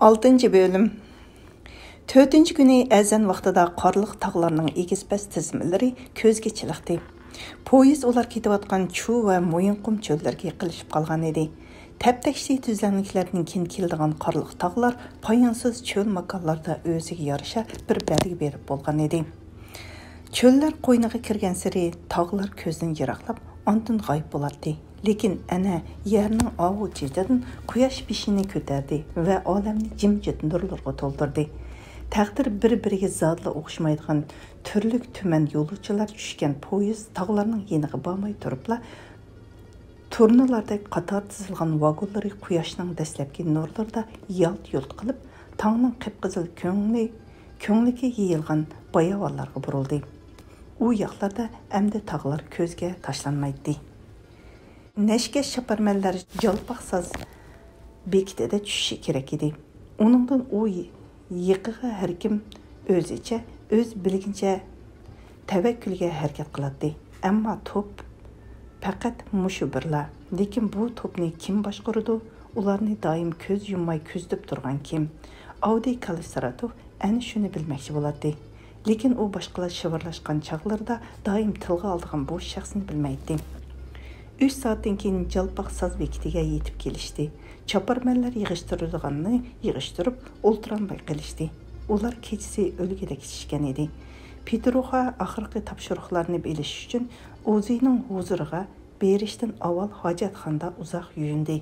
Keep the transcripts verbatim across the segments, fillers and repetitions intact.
ئالتىنچى بۆلۈم. تۆتىنچى كۈنى ئەزان ۋاقتىدا قارلىق تاغلارنىڭ ئېگىز-پەس تىزمىلىرى كۆزگە چېلىقتى. پويىز ئۇلار كېتىۋاتقان چۇ ۋە مويۇنقۇم چۆللىرىگە يېقىنلىشىپ قالغان ئىدى. تەپتەكشى تۈزلەڭلىكلەردىن كېيىن كېلىدىغان قارلىق تاغلار پايانسىز چۆل ماكانلاردا ئۆزىگە يارىشا بىر بەلگە بېرىپ بولغان ئىدى. چۆللەر قوينىغا كىرگەنسېرى تاغلار كۆزدىن يىراقلاپ، ئاندىن غايىب بولاتتى. لېكىن ئەنە يەرنىڭ ئاۋۇ چېتىدىن قۇياش بېشىنى كۆتەردى ۋە ئالەمنى جىمجىت نۇرلىرىغا تولدۇردى. تەقدىر بىر-بىرىگە زادىلا ئوخشىمايدىغان تۈرلۈك تۈمەن يولۇچىلار چۈشكەن پويىز تاغلارنىڭ يېنىغا بارماي تۇرۇپلا، تۇرنىلاردەك قاتار تىزىلغان ۋاگونلىرى قۇياشنىڭ دەسلەپكى نۇرلىرىدا يالت-يۇلت قىلىپ، تاڭنىڭ قىپقىزىل كۆڭلى، كۆڭلىكى يېيىلغان باياۋانلارغا بۇرۇلدى. ئۇ ياقلاردا ئەمدى تاغلار كۆزگە تاشلانمايتتى. نەشكەش چاپارمەنلەر جالپاق ساز بېكىتىدە چۈشۈشى كېرەك ئىدى. ئۇنىڭدىن ئۇ يېقىغا ھەركىم ئۆزىچە، ئۆز بىلگىنىچە تەۋەككۈلگە ھەرىكەت قىلاتتى. ئەمما توپ پەقەت مۇشۇ بىرلا. لېكىن بۇ توپنى كىم باشقۇرىدۇ؟ ئۇلارنى دائىم كۆز يۇمماي كۆزىتىپ تۇرغان كىم؟ ئاۋدىي كاللىستراتوف ئەنە شۇنى بىلمەكچى بولاتتى. لېكىن ئۇ باشقىلار شىۋىرلاشقان چاغلىرىدا دائىم تىلغا ئالىدىغان بۇ شەخسنى بىلمەيتتى. ئۈچ سائەتتىن كېيىن جالپاق ساز بېكىتىگە يېتىپ كېلىشتى. چاپارمەنلەر يىغىشتۇرىدىغاننى يىغىشتۇرۇپ، ئولتۇرالماي قېلىشتى. ئۇلار كېچىسى ئۆلگۈدەك ئىچىشكەن ئىدى. پېتروخا ئاخىرقى تاپشۇرۇقلارنى ئېلىش ئۈچۈن ئوزىنىڭ ھۇزۇرىغا بېرىشتىن ئاۋۋال ھاجەتخانىدا ئۇزاق يۇيۇندى.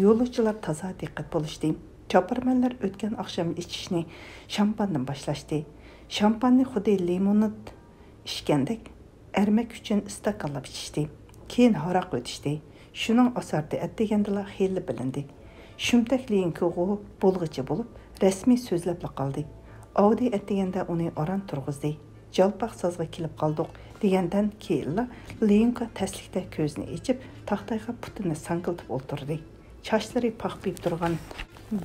يولۇچىلار تازا دىققەت بولۇشتى. چاپارمەنلەر ئۆتكەن ئاخشام ئىچىشنى شامپاندىن باشلاشتى. شامپاننى خۇددى لىموناد ئىچكەندەك ئەرمەك ئۈچۈن ئىستاكانلاپ ئىچىشتى. كېيىن ھاراق ئۆتۈشتى. شۇنىڭ ئاسارىتى ئەتىگەندىلا خېلى بىلىندى. شۇمتەك ليىنكىغۇ بولغىچە بولۇپ، رەسمىي سۆزلەپلا قالدى. ئاۋدى ئەتىگەندە ئۇنى ئاران تۇرغۇزدى. جالپاق سازغا كېلىپ قالدۇق، دېگەندىن كېيىنلا ليىنكا تەسلىكتە كۆزىنى ئېچىپ، تاختايغا پۇتىنى ساڭگىلىتىپ ئولتۇردى. چاچلىرى پاخپىيىپ تۇرغان،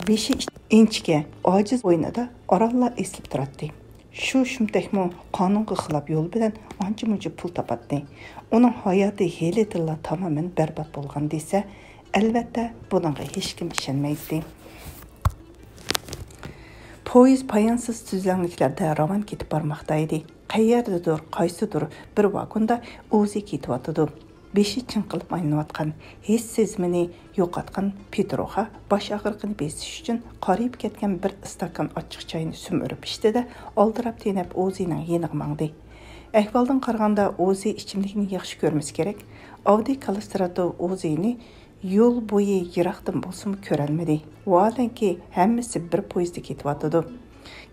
بېشى ئىنچىكە، ئاجىز بوينىدا ئارانلا ئېسىلىپ تۇراتتى. شۇ شۇمتەكمۇ قانۇنغا خىلاپ يول بىلەن ئانچە-مۇنچە پۇل تاپاتتى. ئۇنىڭ ھاياتى ھېلىتىنلا تامامەن بەربات بولغان دېسە، ئەلۋەتتە، بۇنىڭغا ھېچكىم ئىشەنمەيتتى. پويىز پايانسىز تۈزلەڭلىكلەردە راۋان كېتىپ بارماقتا ئىدى. قەيەردىدۇر، قايسىدۇر بىر ۋاگوندا ئوزى كېتىۋاتىدۇ. بېشى چىڭقىلىپ ئايلىنىۋاتقان، ھېس سېزىمىنى يوقاتقان پېتروخا باش ئاغرىقىنى بېسىش ئۈچۈن قارىيىپ كەتكەن بىر ئىستاكان ئاچچىق چاينى سۈمۈرۈپ ئىچتى-دە، ئالدىراپ تېنەپ ئوزىنىڭ يېنىغا ماڭدى. ئەھۋالدىن قارىغاندا، ئوزى ئىچىملىكنى ياخشى كۆرمىسە كېرەك. ئاۋدىي كاللىستراتوف ئوزىنى يول بويى يىراقتىن بولسىمۇ كۆرەلمىدى. ۋاھالەنكى، ھەممىسى بىر پويىزدا كېتىۋاتىدۇ.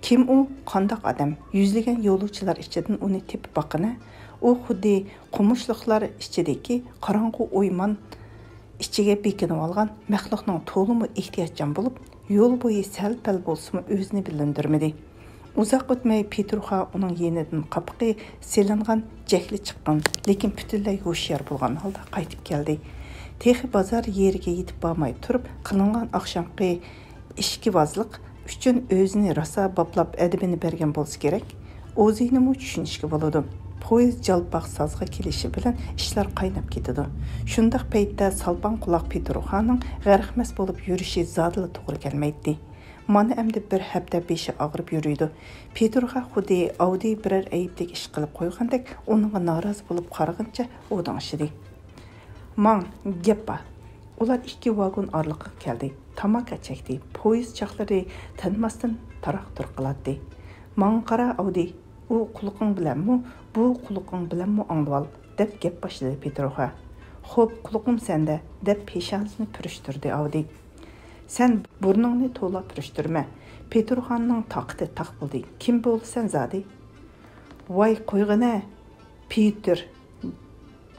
كىم ئۇ؟ قانداق ئادەم؟ يۈزلىگەن يولۇچىلار ئىچىدىن ئۇنى تېپىپ باققىنا. ئۇ خۇددى قومۇشلۇقلار ئىچىدىكى قاراڭغۇ ئويمان ئىچىگە بېكىنىۋالغان مەخلۇقنىڭ تولىمۇ ئېھتىياتچان بولۇپ، يول بويى سەل-پەل بولسىمۇ ئۆزىنى بىلىندۈرمىدى. ئۇزاق ئۆتمەي پېتروخا ئۇنىڭ يېنىدىن قاپىقى سېلىنغان جەھلى چىققان، لېكىن پۈتۈنلەي ھوشيار بولغان ھالدا قايتىپ كەلدى. تېخى بازار يېرىگە يېتىپ بارماي تۇرۇپ، قىلىنغان ئاخشامقى ئىچكىۋازلىق ئۈچۈن ئۆزىنى راسا باپلاپ ئەدىپىنى بەرگەن بولسا كېرەك. ئوزىنىمۇ چۈشىنىشكە بولىدۇ. پويىز جالپاق سازغا كېلىشى بىلەن ئىشلار قايناپ كېتىدۇ. شۇنداق پەيتتە سالپاڭ قۇلاق پېتروخانىڭ غەرقمەس بولۇپ يۈرۈشى زادىلا توغرا كەلمەيتتى. مانا ئەمدى بىر ھەپتە بېشى ئاغرىپ يۈرىدۇ. پېتروخا خۇددى ئاۋدىي بىرەر ئەيىبلىك ئىش قىلىپ قويغاندەك ئۇنىڭغا نارازى بولۇپ قارىغىنىچە ئۇدۇڭشىدى. ماڭ، گەپ بار. ئۇلار ئىككى ۋاگون ئارىلىقىغا كەلدى. تاماكا چەكتى. پويىز چاقلىرى تىنماستىن تاراق-تۇرۇق قىلاتتى. ماڭا قارا، ئاۋدىي، ئۇ قۇلىقىڭ بىلەنمۇ، بۇ قۇلىقىڭ بىلەنمۇ ئاڭلىۋال، دەپ گەپ باشلىدى پېتروخا. خوپ، قۇلىقىم سەندە، دەپ پېشانىسىنى پۈرۈشتۈردى ئاۋدىي. سەن بۇرنۇڭنى تولا پۈرۈشتۈرمە. پېتروخانىڭ تاقىتى تاق بولدى. كىم بولىسەن زادى؟ ۋاي قويغىنە، پېتىر،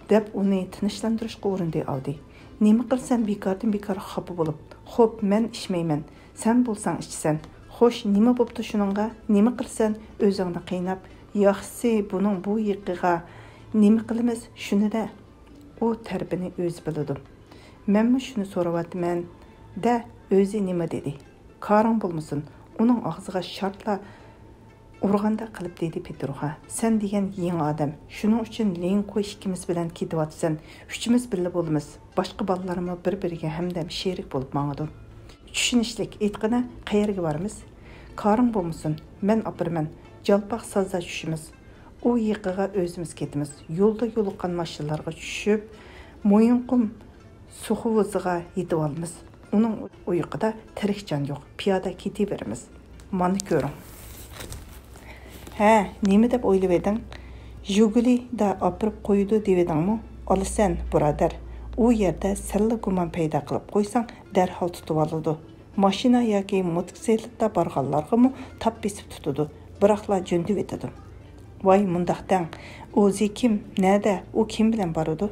دەپ ئۇنى تىنچلاندۇرۇشقا ئۇرۇندى ئاۋدىي. نېمە قىلىسەن بىكاردىن بىكار خاپا بولۇپ؟ خوپ، مەن ئىچمەيمەن، سەن بولساڭ ئىچىسەن. خوش، نېمە بوپتۇ شۇنىڭغا؟ نېمە قىلىسەن ئۆزۈڭنى قىيناپ؟ ياخشىسى بۇنىڭ بۇ يېقىغا نېمە قىلىمىز شۇنى-دە. ئۇ تەرىپىنى ئۆزى بىلىدۇ. مەنمۇ شۇنى سوراۋاتىمەن-دە، ئۆزى نېمە دېدى؟ كارىڭ بولمىسۇن، ئۇنىڭ ئاغزىغا شارتلا ئۇرغاندەك قىلىپ دېدى پېتروخا. سەن دېگەن يېڭى ئادەم. شۇنىڭ ئۈچۈن لىنكوي ئىككىمىز بىلەن كېتىۋاتىسەن. ئۈچىمىز بىللە بولىمىز. باشقا بالىلارمۇ بىر-بىرىگە ھەمدەم شېرىك بولۇپ ماڭىدۇ. چۈشىنىشلىك، ئېيتقىنە، قەيەرگە بارىمىز؟ كارىڭ بولمىسۇن، مەن ئاپىرىمەن. جالپاق سازدا چۈشىمىز. ئۇ يېقىغا ئۆزىمىز كېتىمىز. يولدا يولۇققان ماشىنىلارغا چۈشۈپ، مويۇنقۇم سۇخۇۋىزىغا يېتىۋالىمىز. ئۇنىڭ ئۇيقىدا تىرىك جان يوق. پىيادە كېتىۋېرىمىز. مانا كۆرۈڭ. ھە، نېمە دەپ ئويلىۋىدىڭ؟ ژۇگۇلىدا ئاپىرىپ قويىدۇ دېۋىدىڭمۇ؟ ئالىسەن، بۇرادەر. ئۇ يەردە سەللا گۇمان پەيدا قىلىپ قويساڭ، دەرھال تۇتۇۋالىدۇ. ماشىنا ياكى موتوسىكلىتتا بارغانلارغىمۇ تاپ بېسىپ تۇتىدۇ، بىراقلا جۆندىۋېتىدۇ. ۋاي، مۇنداق دەڭ، ئۆزى كىم، نەدە، ئۇ كىم بىلەن بارىدۇ؟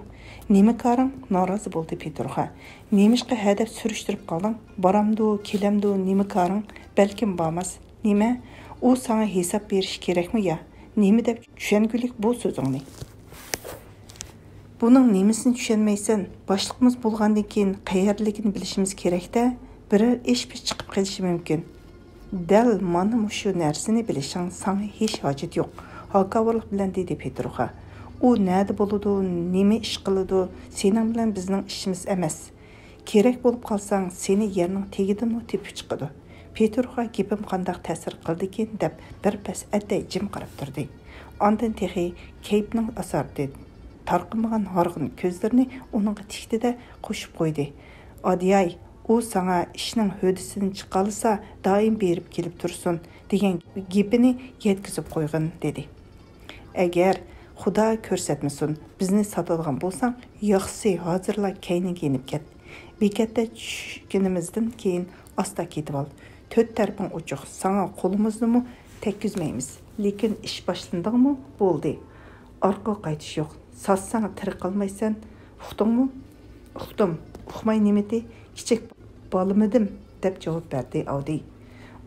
نېمە كارىڭ؟ نارازى بولدى پېتروخا. نېمىشقا ھە دەپ سۈرۈشتۈرۈپ قالدىڭ؟ بارامدۇ، كېلەمدۇ، نېمە كارىڭ؟ بەلكىم بارماس. نېمە؟ ئۇ ساڭا ھېساب بېرىشى كېرەكمۇ يا؟ نېمە دەپ چۈشەنگۈلۈك بۇ سۆزۈڭنى؟ بۇنىڭ نېمىسىنى چۈشەنمەيسەن؟ باشلىقىمىز بولغاندىن كېيىن قەيەردىلىكىنى بىلىشىمىز كېرەك-دە، بىرەر ئىش پىش چىقىپ قېلىشى مۇمكىن. دەل مانا مۇشۇ نەرسىنى بىلىشىڭ ساڭا ھېچ ھاجىتى يوق، ھاكاۋۇرلۇق بىلەن دېدى پېتروخا. ئۇ نەدە بولىدۇ، نېمە ئىش قىلىدۇ، سېنىڭ بىلەن بىزنىڭ ئىشىمىز ئەمەس. كېرەك بولۇپ قالساڭ، سېنى يەرنىڭ تېگىدىنمۇ تېپىپ چىقىدۇ. پېتروخا گېپىم قانداق تەسىر قىلدىكىن دەپ بىر پەس ئەتەي جىم قاراپ تۇردى. ئاندىن تېخى كەيپنىڭ ئاسارىتى تارقىمىغان ھارغىن كۆزلىرىنى ئۇنىڭغا تىكتى-دە، قوشۇپ قويدى. ئادىياي، ئۇ ساڭا ئىشنىڭ ھۆددىسىدىن چىقالىسا، دائىم بېرىپ كېلىپ تۇرسۇن، دېگەن گېپىنى يەتكۈزۈپ قويغىن، دېدى. ئەگەر، خۇدا كۆرسەتمىسۇن، بىزنى ساتىدىغان بولساڭ، ياخشىسى ھازىرلا كەينىڭگە يېنىپ كەت. بېكەتتە چۈشكىنىمىزدىن كېيىن ئاستا كېتىۋال. تۆت تەرىپىڭ ئوچۇق، ساڭا قولىمىزنىمۇ تەگكۈزمەيمىز. لېكىن ئىش باشلىنىدىغۇمۇ؟ بولدى. ئارقىغا قايتىش يوق. ساتساڭ تىرىك قالمايسەن. ئۇقتۇڭمۇ؟ ئۇقتۇم. ئۇقماي نېمىتى؟ كىچىك بالىمىدىم، دەپ جاۋاب بەردى ئاۋدى.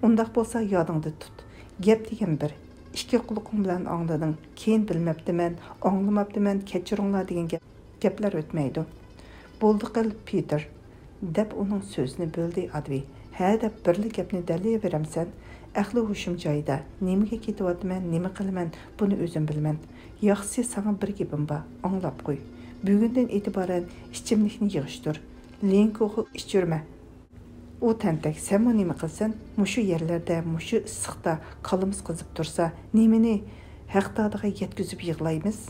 ئۇنداق بولسا يادىڭدا تۇت. گەپ دېگەن بىر. ئىككى قۇلىقىڭ بىلەن ئاڭلىدىڭ. كېيىن بىلمەپتىمەن، ئاڭلىماپتىمەن، كەچۈرۈڭلار دېگەن گەپ، گەپلەر ئۆتمەيدۇ. بولدى قىل، پېتىر، دەپ ئۇنىڭ سۆزىنى بۆلدى ئادۋى. ھە دەپ بىرلا گەپنى دەللىيەۋېرەمسەن؟ ئەقلى ھوشۇم جايىدا. نېمىگە كېتىۋاتىمەن، نېمە قىلىمەن، بۇنى ئۆزۈم بىلىمەن. ياخشىسى ساڭا بىر گېپىم بار، ئاڭلاپ قوي. بۈگۈندىن ئېتىبارەن ئىچىملىكنى يىغىشتۇر. لىنكوغا ئىچۈرمە. ئۇ تەنتەك، سەنمۇ نېمە قىلىسەن؟ مۇشۇ يەرلەردە، مۇشۇ ئىسسىقتا كاللىمىز قىزىپ تۇرسا، نېمىنى ھەقدادىغا يەتكۈزۈپ يىغلايمىز؟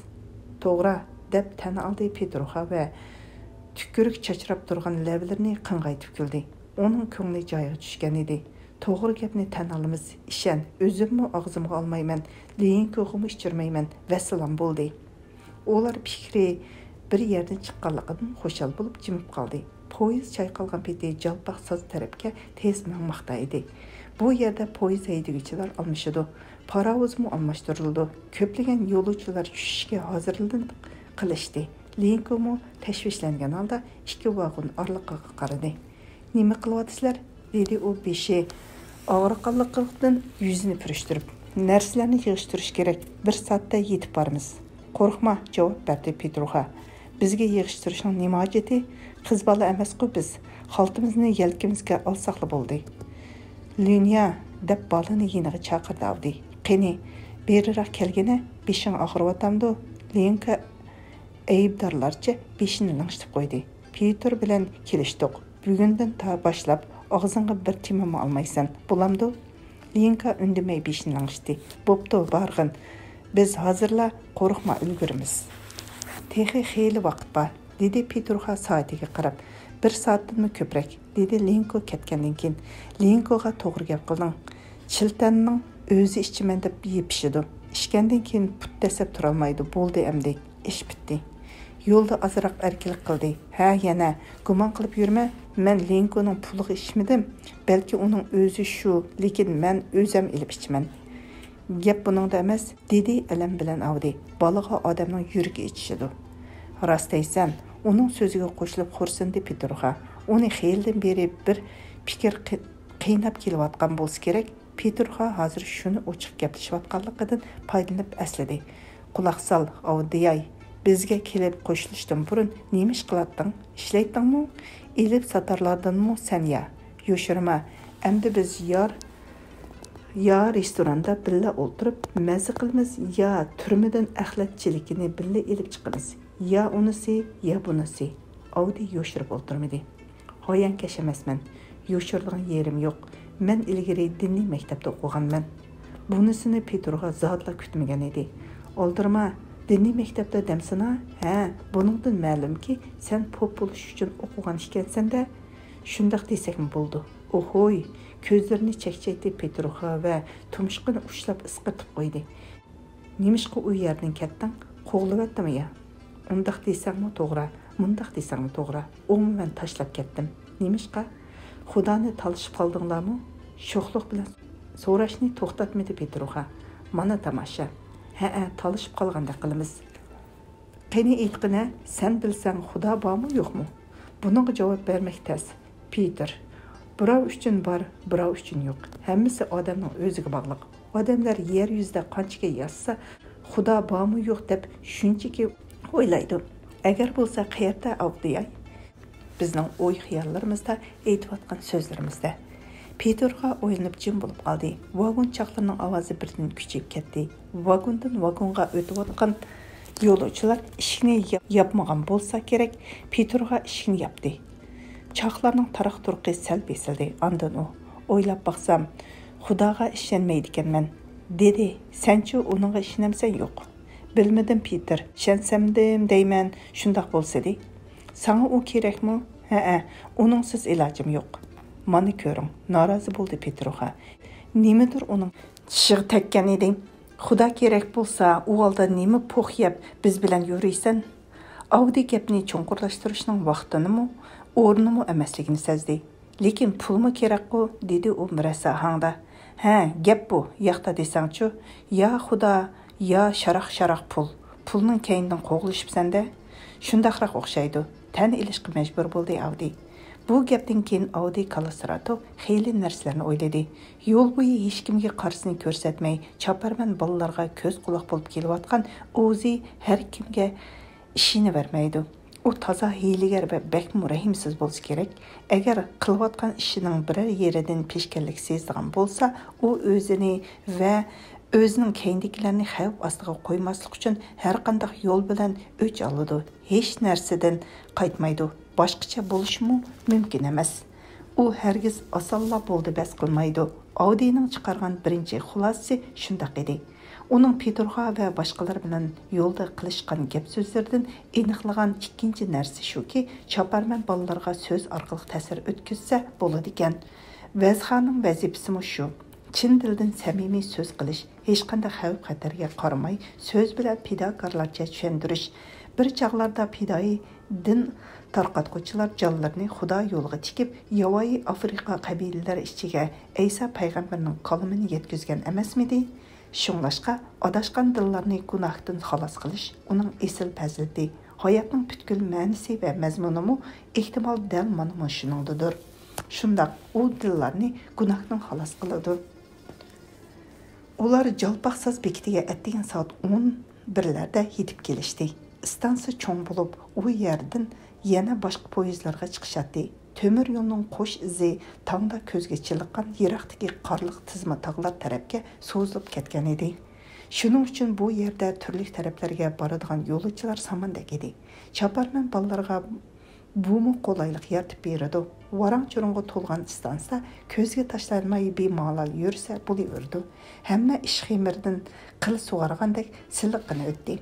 توغرا، دەپ تەن ئالدى پېتروخا ۋە تۈكۈرۈك چاچراپ تۇرغان لەۋلىرىنى قىڭغايتىپ كۈلدى. ئۇنىڭ كۆڭلى جايىغا چۈشكەن ئىدى. توغرا گەپنى تەن ئالىمىز، ئىشەن، ئۆزۈممۇ ئاغزىمغا ئالمايمەن، لىنكوغىمۇ ئىچۈرمەيمەن، ۋەسسالام، بولدى. ئۇلار پىكرى بىر يەردىن چىققانلىقىدىن خۇشال بولۇپ جىمىپ قالدى. پويىز چايقالغان پېتى جالپاق ساز تەرەپكە تېز ماڭماقتا ئىدى. بۇ يەردە پويىز ھەيدىگۈچىلەر ئالمىشىدۇ، پاراۋۇزمۇ ئالماشتۇرۇلىدۇ. كۆپلىگەن يولۇچىلار چۈشۈشكە ھازىرلىنىپ قېلىشتى. لىنكومۇ تەشۋىشلەنگەن ھالدا ئىككى ۋاگون ئارىلىقىغا قارىدى. نېمە قىلىۋاتىسىلەر؟ دېدى ئۇ بېشى ئاغرىقانلىقىدىن يۈزىنى پۈرۈشتۈرۈپ. نەرسىلەرنى يىغىشتۇرۇش كېرەك، بىر سائەتتە يېتىپ بارىمىز. قورقما، جاۋاب بەردى پېتروخا. بىزگە يىغىشتۇرۇشنىڭ نېمە ھاجىتى؟ قىز بالا ئەمەسقۇ بىز. خالتىمىزنى يەلكىمىزگە ئالساقلا بولدى. لىنيا، دەپ بالىنى يېنىغا چاقىردى ئاۋدى. قېنى، بېرىراق كەلگىنە، بېشىڭ ئاغرىۋاتامدۇ؟ لىنكا ئەيىبدارلارچە بېشىنى لىڭشىتىپ قويدى. پېتىر بىلەن كېلىشتۇق. بۈگۈندىن تا باشلاپ ئاغزىڭغا بىر تېمىمۇ ئالمايسەن. بولامدۇ؟ لىنكا ئۈندىمەي بېشىنى لىڭشىتتى. بوپتۇ، بارغىن. بىز ھازىرلا، قورقما، ئۈلگۈرىمىز. تېخى خېلى ۋاقىت بار، دېدى پېتروخا سائىتىگە قاراپ. بىر سائەتتىنمۇ كۆپرەك، دېدى لىنكو كەتكەندىن كېيىن. لىنكوغا توغرا گەپ قىلدىڭ. چىلتەننىڭ ئۆزى ئىچىمەن دەپ يېپىشىدۇ. ئىچكەندىن كېيىن پۇت دەسسەپ تۇرالمايدۇ. بولدى ئەمدى. ئىش پۈتتى. يولدا ئازراق ئەركىنلىك قىلدى. ھە، يەنە، گۇمان قىلىپ يۈرمە، مەن لىنكونىڭ پۇلىغا ئىچمىدىم. بەلكى ئۇنىڭ ئۆزى شۇ، لېكىن مەن ئۆزەم ئېلىپ ئىچىمەن. گەپ بۇنىڭدا ئەمەس، دېدى ئەلەم بىلەن ئاۋدى. بالىغا ئادەمنىڭ يۈرىكى ئېچىشىدۇ. راست دەيسەن، ئۇنىڭ سۆزىگە قوشۇلۇپ خورسىندى پېتروخا. ئۇنى خېلىدىن بېرى بىر پىكىر قى-، قىيناپ كېلىۋاتقان بولسا كېرەك. پېتروخا ھازىر شۇنى ئوچۇق گەپلىشىۋاتقانلىقىدىن پايدىلىنىپ ئەسلىدى. قۇلاق سال، ئاۋدىياي، بىزگە كېلىپ قوشۇلۇشتىن بۇرۇن نېمە ئىش قىلاتتىڭ؟ ئىشلەيتتىڭمۇ؟ ئېلىپ ساتارلاردىنمۇ سەن يا؟ يوشۇرما، ئەمدى بىز يار، يا رېستوراندا بىللە ئولتۇرۇپ مەززە قىلىمىز، يا تۈرمىدىن ئەخلەت چېلىكىنى بىللە ئېلىپ چىقىمىز. يا ئۇنىسى، يا بۇنىسى. ئاۋدى يوشۇرۇپ ئولتۇرمىدى. ھايانكەش ئەمەسمەن. يوشۇرىدىغان يېرىم يوق. مەن ئىلگىرى دىنىي مەكتەپتە ئوقۇغانمەن. بۇنىسىنى پېتروغا زادىلا كۈتمىگەن ئىدى. ئالدىرىما، دىنىي مەكتەپتە دەمسىنا؟ ھە، بۇنىڭدىن مەلۇمكى، سەن پوپ بولۇش ئۈچۈن ئوقۇغان ئىكەنسەن-دە. شۇنداق دېسەكمۇ بولىدۇ. ئوھوي! كۆزلىرىنى چەكچەيتتى پېتروغا ۋە تۇمشۇقىنى ئۇششاپ ئىسقىرتىپ قويدى. نېمىشقا ئۇ يەردىن كەتتىڭ؟ قوغلىۋەتتىمۇ يا؟ ئۇنداق دېسەڭمۇ توغرا، مۇنداق دېسەڭمۇ توغرا. ئومۇمەن تاشلاپ كەتتىم. نېمىشقا؟ خۇدانى تالىشىپ قالدىڭلارمۇ؟ شوخلۇق بىلەن سوراشنى توختاتمىدى پېتروغا. مانا تاماشا. ھەئە، تالىشىپ قالغاندەك قىلىمىز. قېنى ئېيتقىنە، سەن بىلسەڭ خۇدا بارمۇ يوقمۇ؟ بۇنىڭغا جاۋاب بەرمەك تەس، پېتىر. بىراۋ ئۈچۈن بار، بىراۋ ئۈچۈن يوق. ھەممىسى ئادەمنىڭ ئۆزىگە باغلىق. ئادەملەر يەر يۈزىدە قانچىكى ياشىسا، خۇدا بارمۇ يوق دەپ شۇنچىكى ئويلايدۇ. ئەگەر بولسا قەيەردە ئاۋدىياي؟ بىزنىڭ ئوي-خىياللىرىمىزدا ئېيتىۋاتقان سۆزلىرىمىزدە. پېتروغا ئويلىنىپ جىم بولۇپ قالدى. ۋاگون چاقلىرىنىڭ ئاۋازى بىردىن كۈچىيىپ كەتتى. ۋاگوندىن ۋاگونغا ئۆتۈۋاتقان يولۇچىلار ئىشىكنى ياپ-، ياپمىغان بولسا كېرەك، پېتروغا ئىشىكنى ياپتى. چاقلارنىڭ تاراق-تۇرۇقى سەل بېسىلدى. ئاندىن ئۇ، ئويلاپ باقسام، خۇداغا ئىشەنمەيدىكەنمەن، دېدى. سەنچۇ ئۇنىڭغا ئىشىنەمسەن يوق؟ بىلمىدىم، پېتىر، ئىشەنسەمدىم دەيمەن، شۇنداق بولسىدى. ساڭا ئۇ كېرەكمۇ؟ ھەئە، ئۇنىڭسىز ئىلاجىم يوق. مانا كۆرۈڭ، نارازى بولدى پېتروغا. نېمىدۇر ئۇنىڭ چىشىغا تەگكەن ئىدى. خۇدا كېرەك بولسا، ئۇ ھالدا نېمە پوخ يەپ بىز بىلەن يۈرىسەن؟ ئاۋدى گەپنى چوڭقۇرلاشتۇرۇشنىڭ ۋاقتىنىمۇ، ئورنىمۇ ئەمەسلىكىنى سەزدى. لېكىن پۇلمۇ كېرەكقۇ، دېدى ئۇ مۇرەسسە ئاھاڭدا. ھە، گەپ بۇ، ياقتا دېسەڭچۇ، يا خۇدا، يا شاراق-شاراق پۇل. پۇلنىڭ كەينىدىن قوغلىشىپسەن-دە. شۇنداقراق ئوخشايدۇ. تەن ئېلىشقا مەجبۇر بولدى ئاۋدى. بۇ گەپتىن كېيىن ئاۋدى كاللىسىراتو خېلى نەرسىلەرنى ئويلىدى. يول بويى ھېچكىمگە قارىسىنى كۆرسەتمەي، چاپارمەن بالىلارغا كۆز-قۇلاق بولۇپ كېلىۋاتقان ئوزى ھەر كىمگە ئىشىنىۋەرمەيدۇ. ئۇ تازا ھىيلىگەر ۋە بەكمۇ رەھىمسىز بولسا كېرەك. ئەگەر قىلىۋاتقان ئىشىنىڭ بىرەر يېرىدىن پېشكەللىك سېزىدىغان بولسا، ئۇ ئۆزىنى ۋە ئۆزىنىڭ كەينىدىكىلەرنى خەۋپ ئاستىغا قويماسلىق ئۈچۈن ھەرقانداق يول بىلەن ئۆچ ئالىدۇ. ھېچ نەرسىدىن قايتمايدۇ. باشقىچە بولۇشىمۇ مۇمكىن ئەمەس. ئۇ ھەرگىز ئاسانلا بولدى بەس قىلمايدۇ. ئاۋدىنىڭ چىقارغان بىرىنچى خۇلاسىسى شۇنداق ئىدى. ئۇنىڭ پېتروغا ۋە باشقىلار بىلەن يولدا قىلىشقان گەپ-سۆزلىرىدىن ئېنىقلىغان ئىككىنچى نەرسە شۇكى، چاپارمەن بالىلارغا سۆز ئارقىلىق تەسىر ئۆتكۈزسە بولىدىكەن. ۋەزخانىڭ ۋەزىپىسىمۇ شۇ. چىن دىلدىن سەمىمىي سۆز قىلىش، ھېچقانداق خەۋپ-خەتەرگە قارىماي، سۆز بىلەن پىداكارلارچە چۈشەندۈرۈش. بىر چاغلاردا پىدائىي دىن تارقاتقۇچىلار جانلىرىنى خۇدا يولىغا تىكىپ، ياۋايى ئافرىقا قەبىلىلەر ئىچىگە ئەيسا پەيغەمبەرنىڭ كالىمىنى يەتكۈزگەن ئەمەسمىدى؟ شۇڭلاشقا، ئاداشقان دىللارنى گۇناھتىن خالاس قىلىش ئۇنىڭ ئېسىل پەزىلىتى، ھاياتنىڭ پۈتكۈل مەنىسى ۋە مەزمۇنىمۇ ئېھتىمال دەل مانا مۇشۇنىڭدىدۇر. شۇنداق، ئۇ دىللارنى گۇناھتىن خالاس قىلىدۇ. ئۇلار جالپاقساز بېكىتىگە ئەتىگەن سائەت ئون بىرلەردە يېتىپ كېلىشتى. ئىستانسا چوڭ بولۇپ، ئۇ يەردىن يەنە باشقا پويىزلارغا چىقىشاتتى. تۆمۈر يولنىڭ قوش ئىزى تاڭدا كۆزگە چېلىققان يىراقتىكى قارلىق تىزما تاغلار تەرەپكە سوزۇلۇپ كەتكەن ئىدى. شۇنىڭ ئۈچۈن بۇ يەردە تۈرلۈك تەرەپلەرگە بارىدىغان يولۇچىلار ساماندەك ئىدى. چاپارمەن بالىلارغا بۇمۇ قولايلىق يارىتىپ بېرىدۇ. ۋاراڭ-چۇرۇڭغا تولغان ئىستانسا كۆزگە تاشلانماي بىمالال يۈرسە بولۇۋېرىدۇ. ھەممە ئىش خېمىردىن قىل سۇغارغاندەك سىلىققىنە ئۆتتى.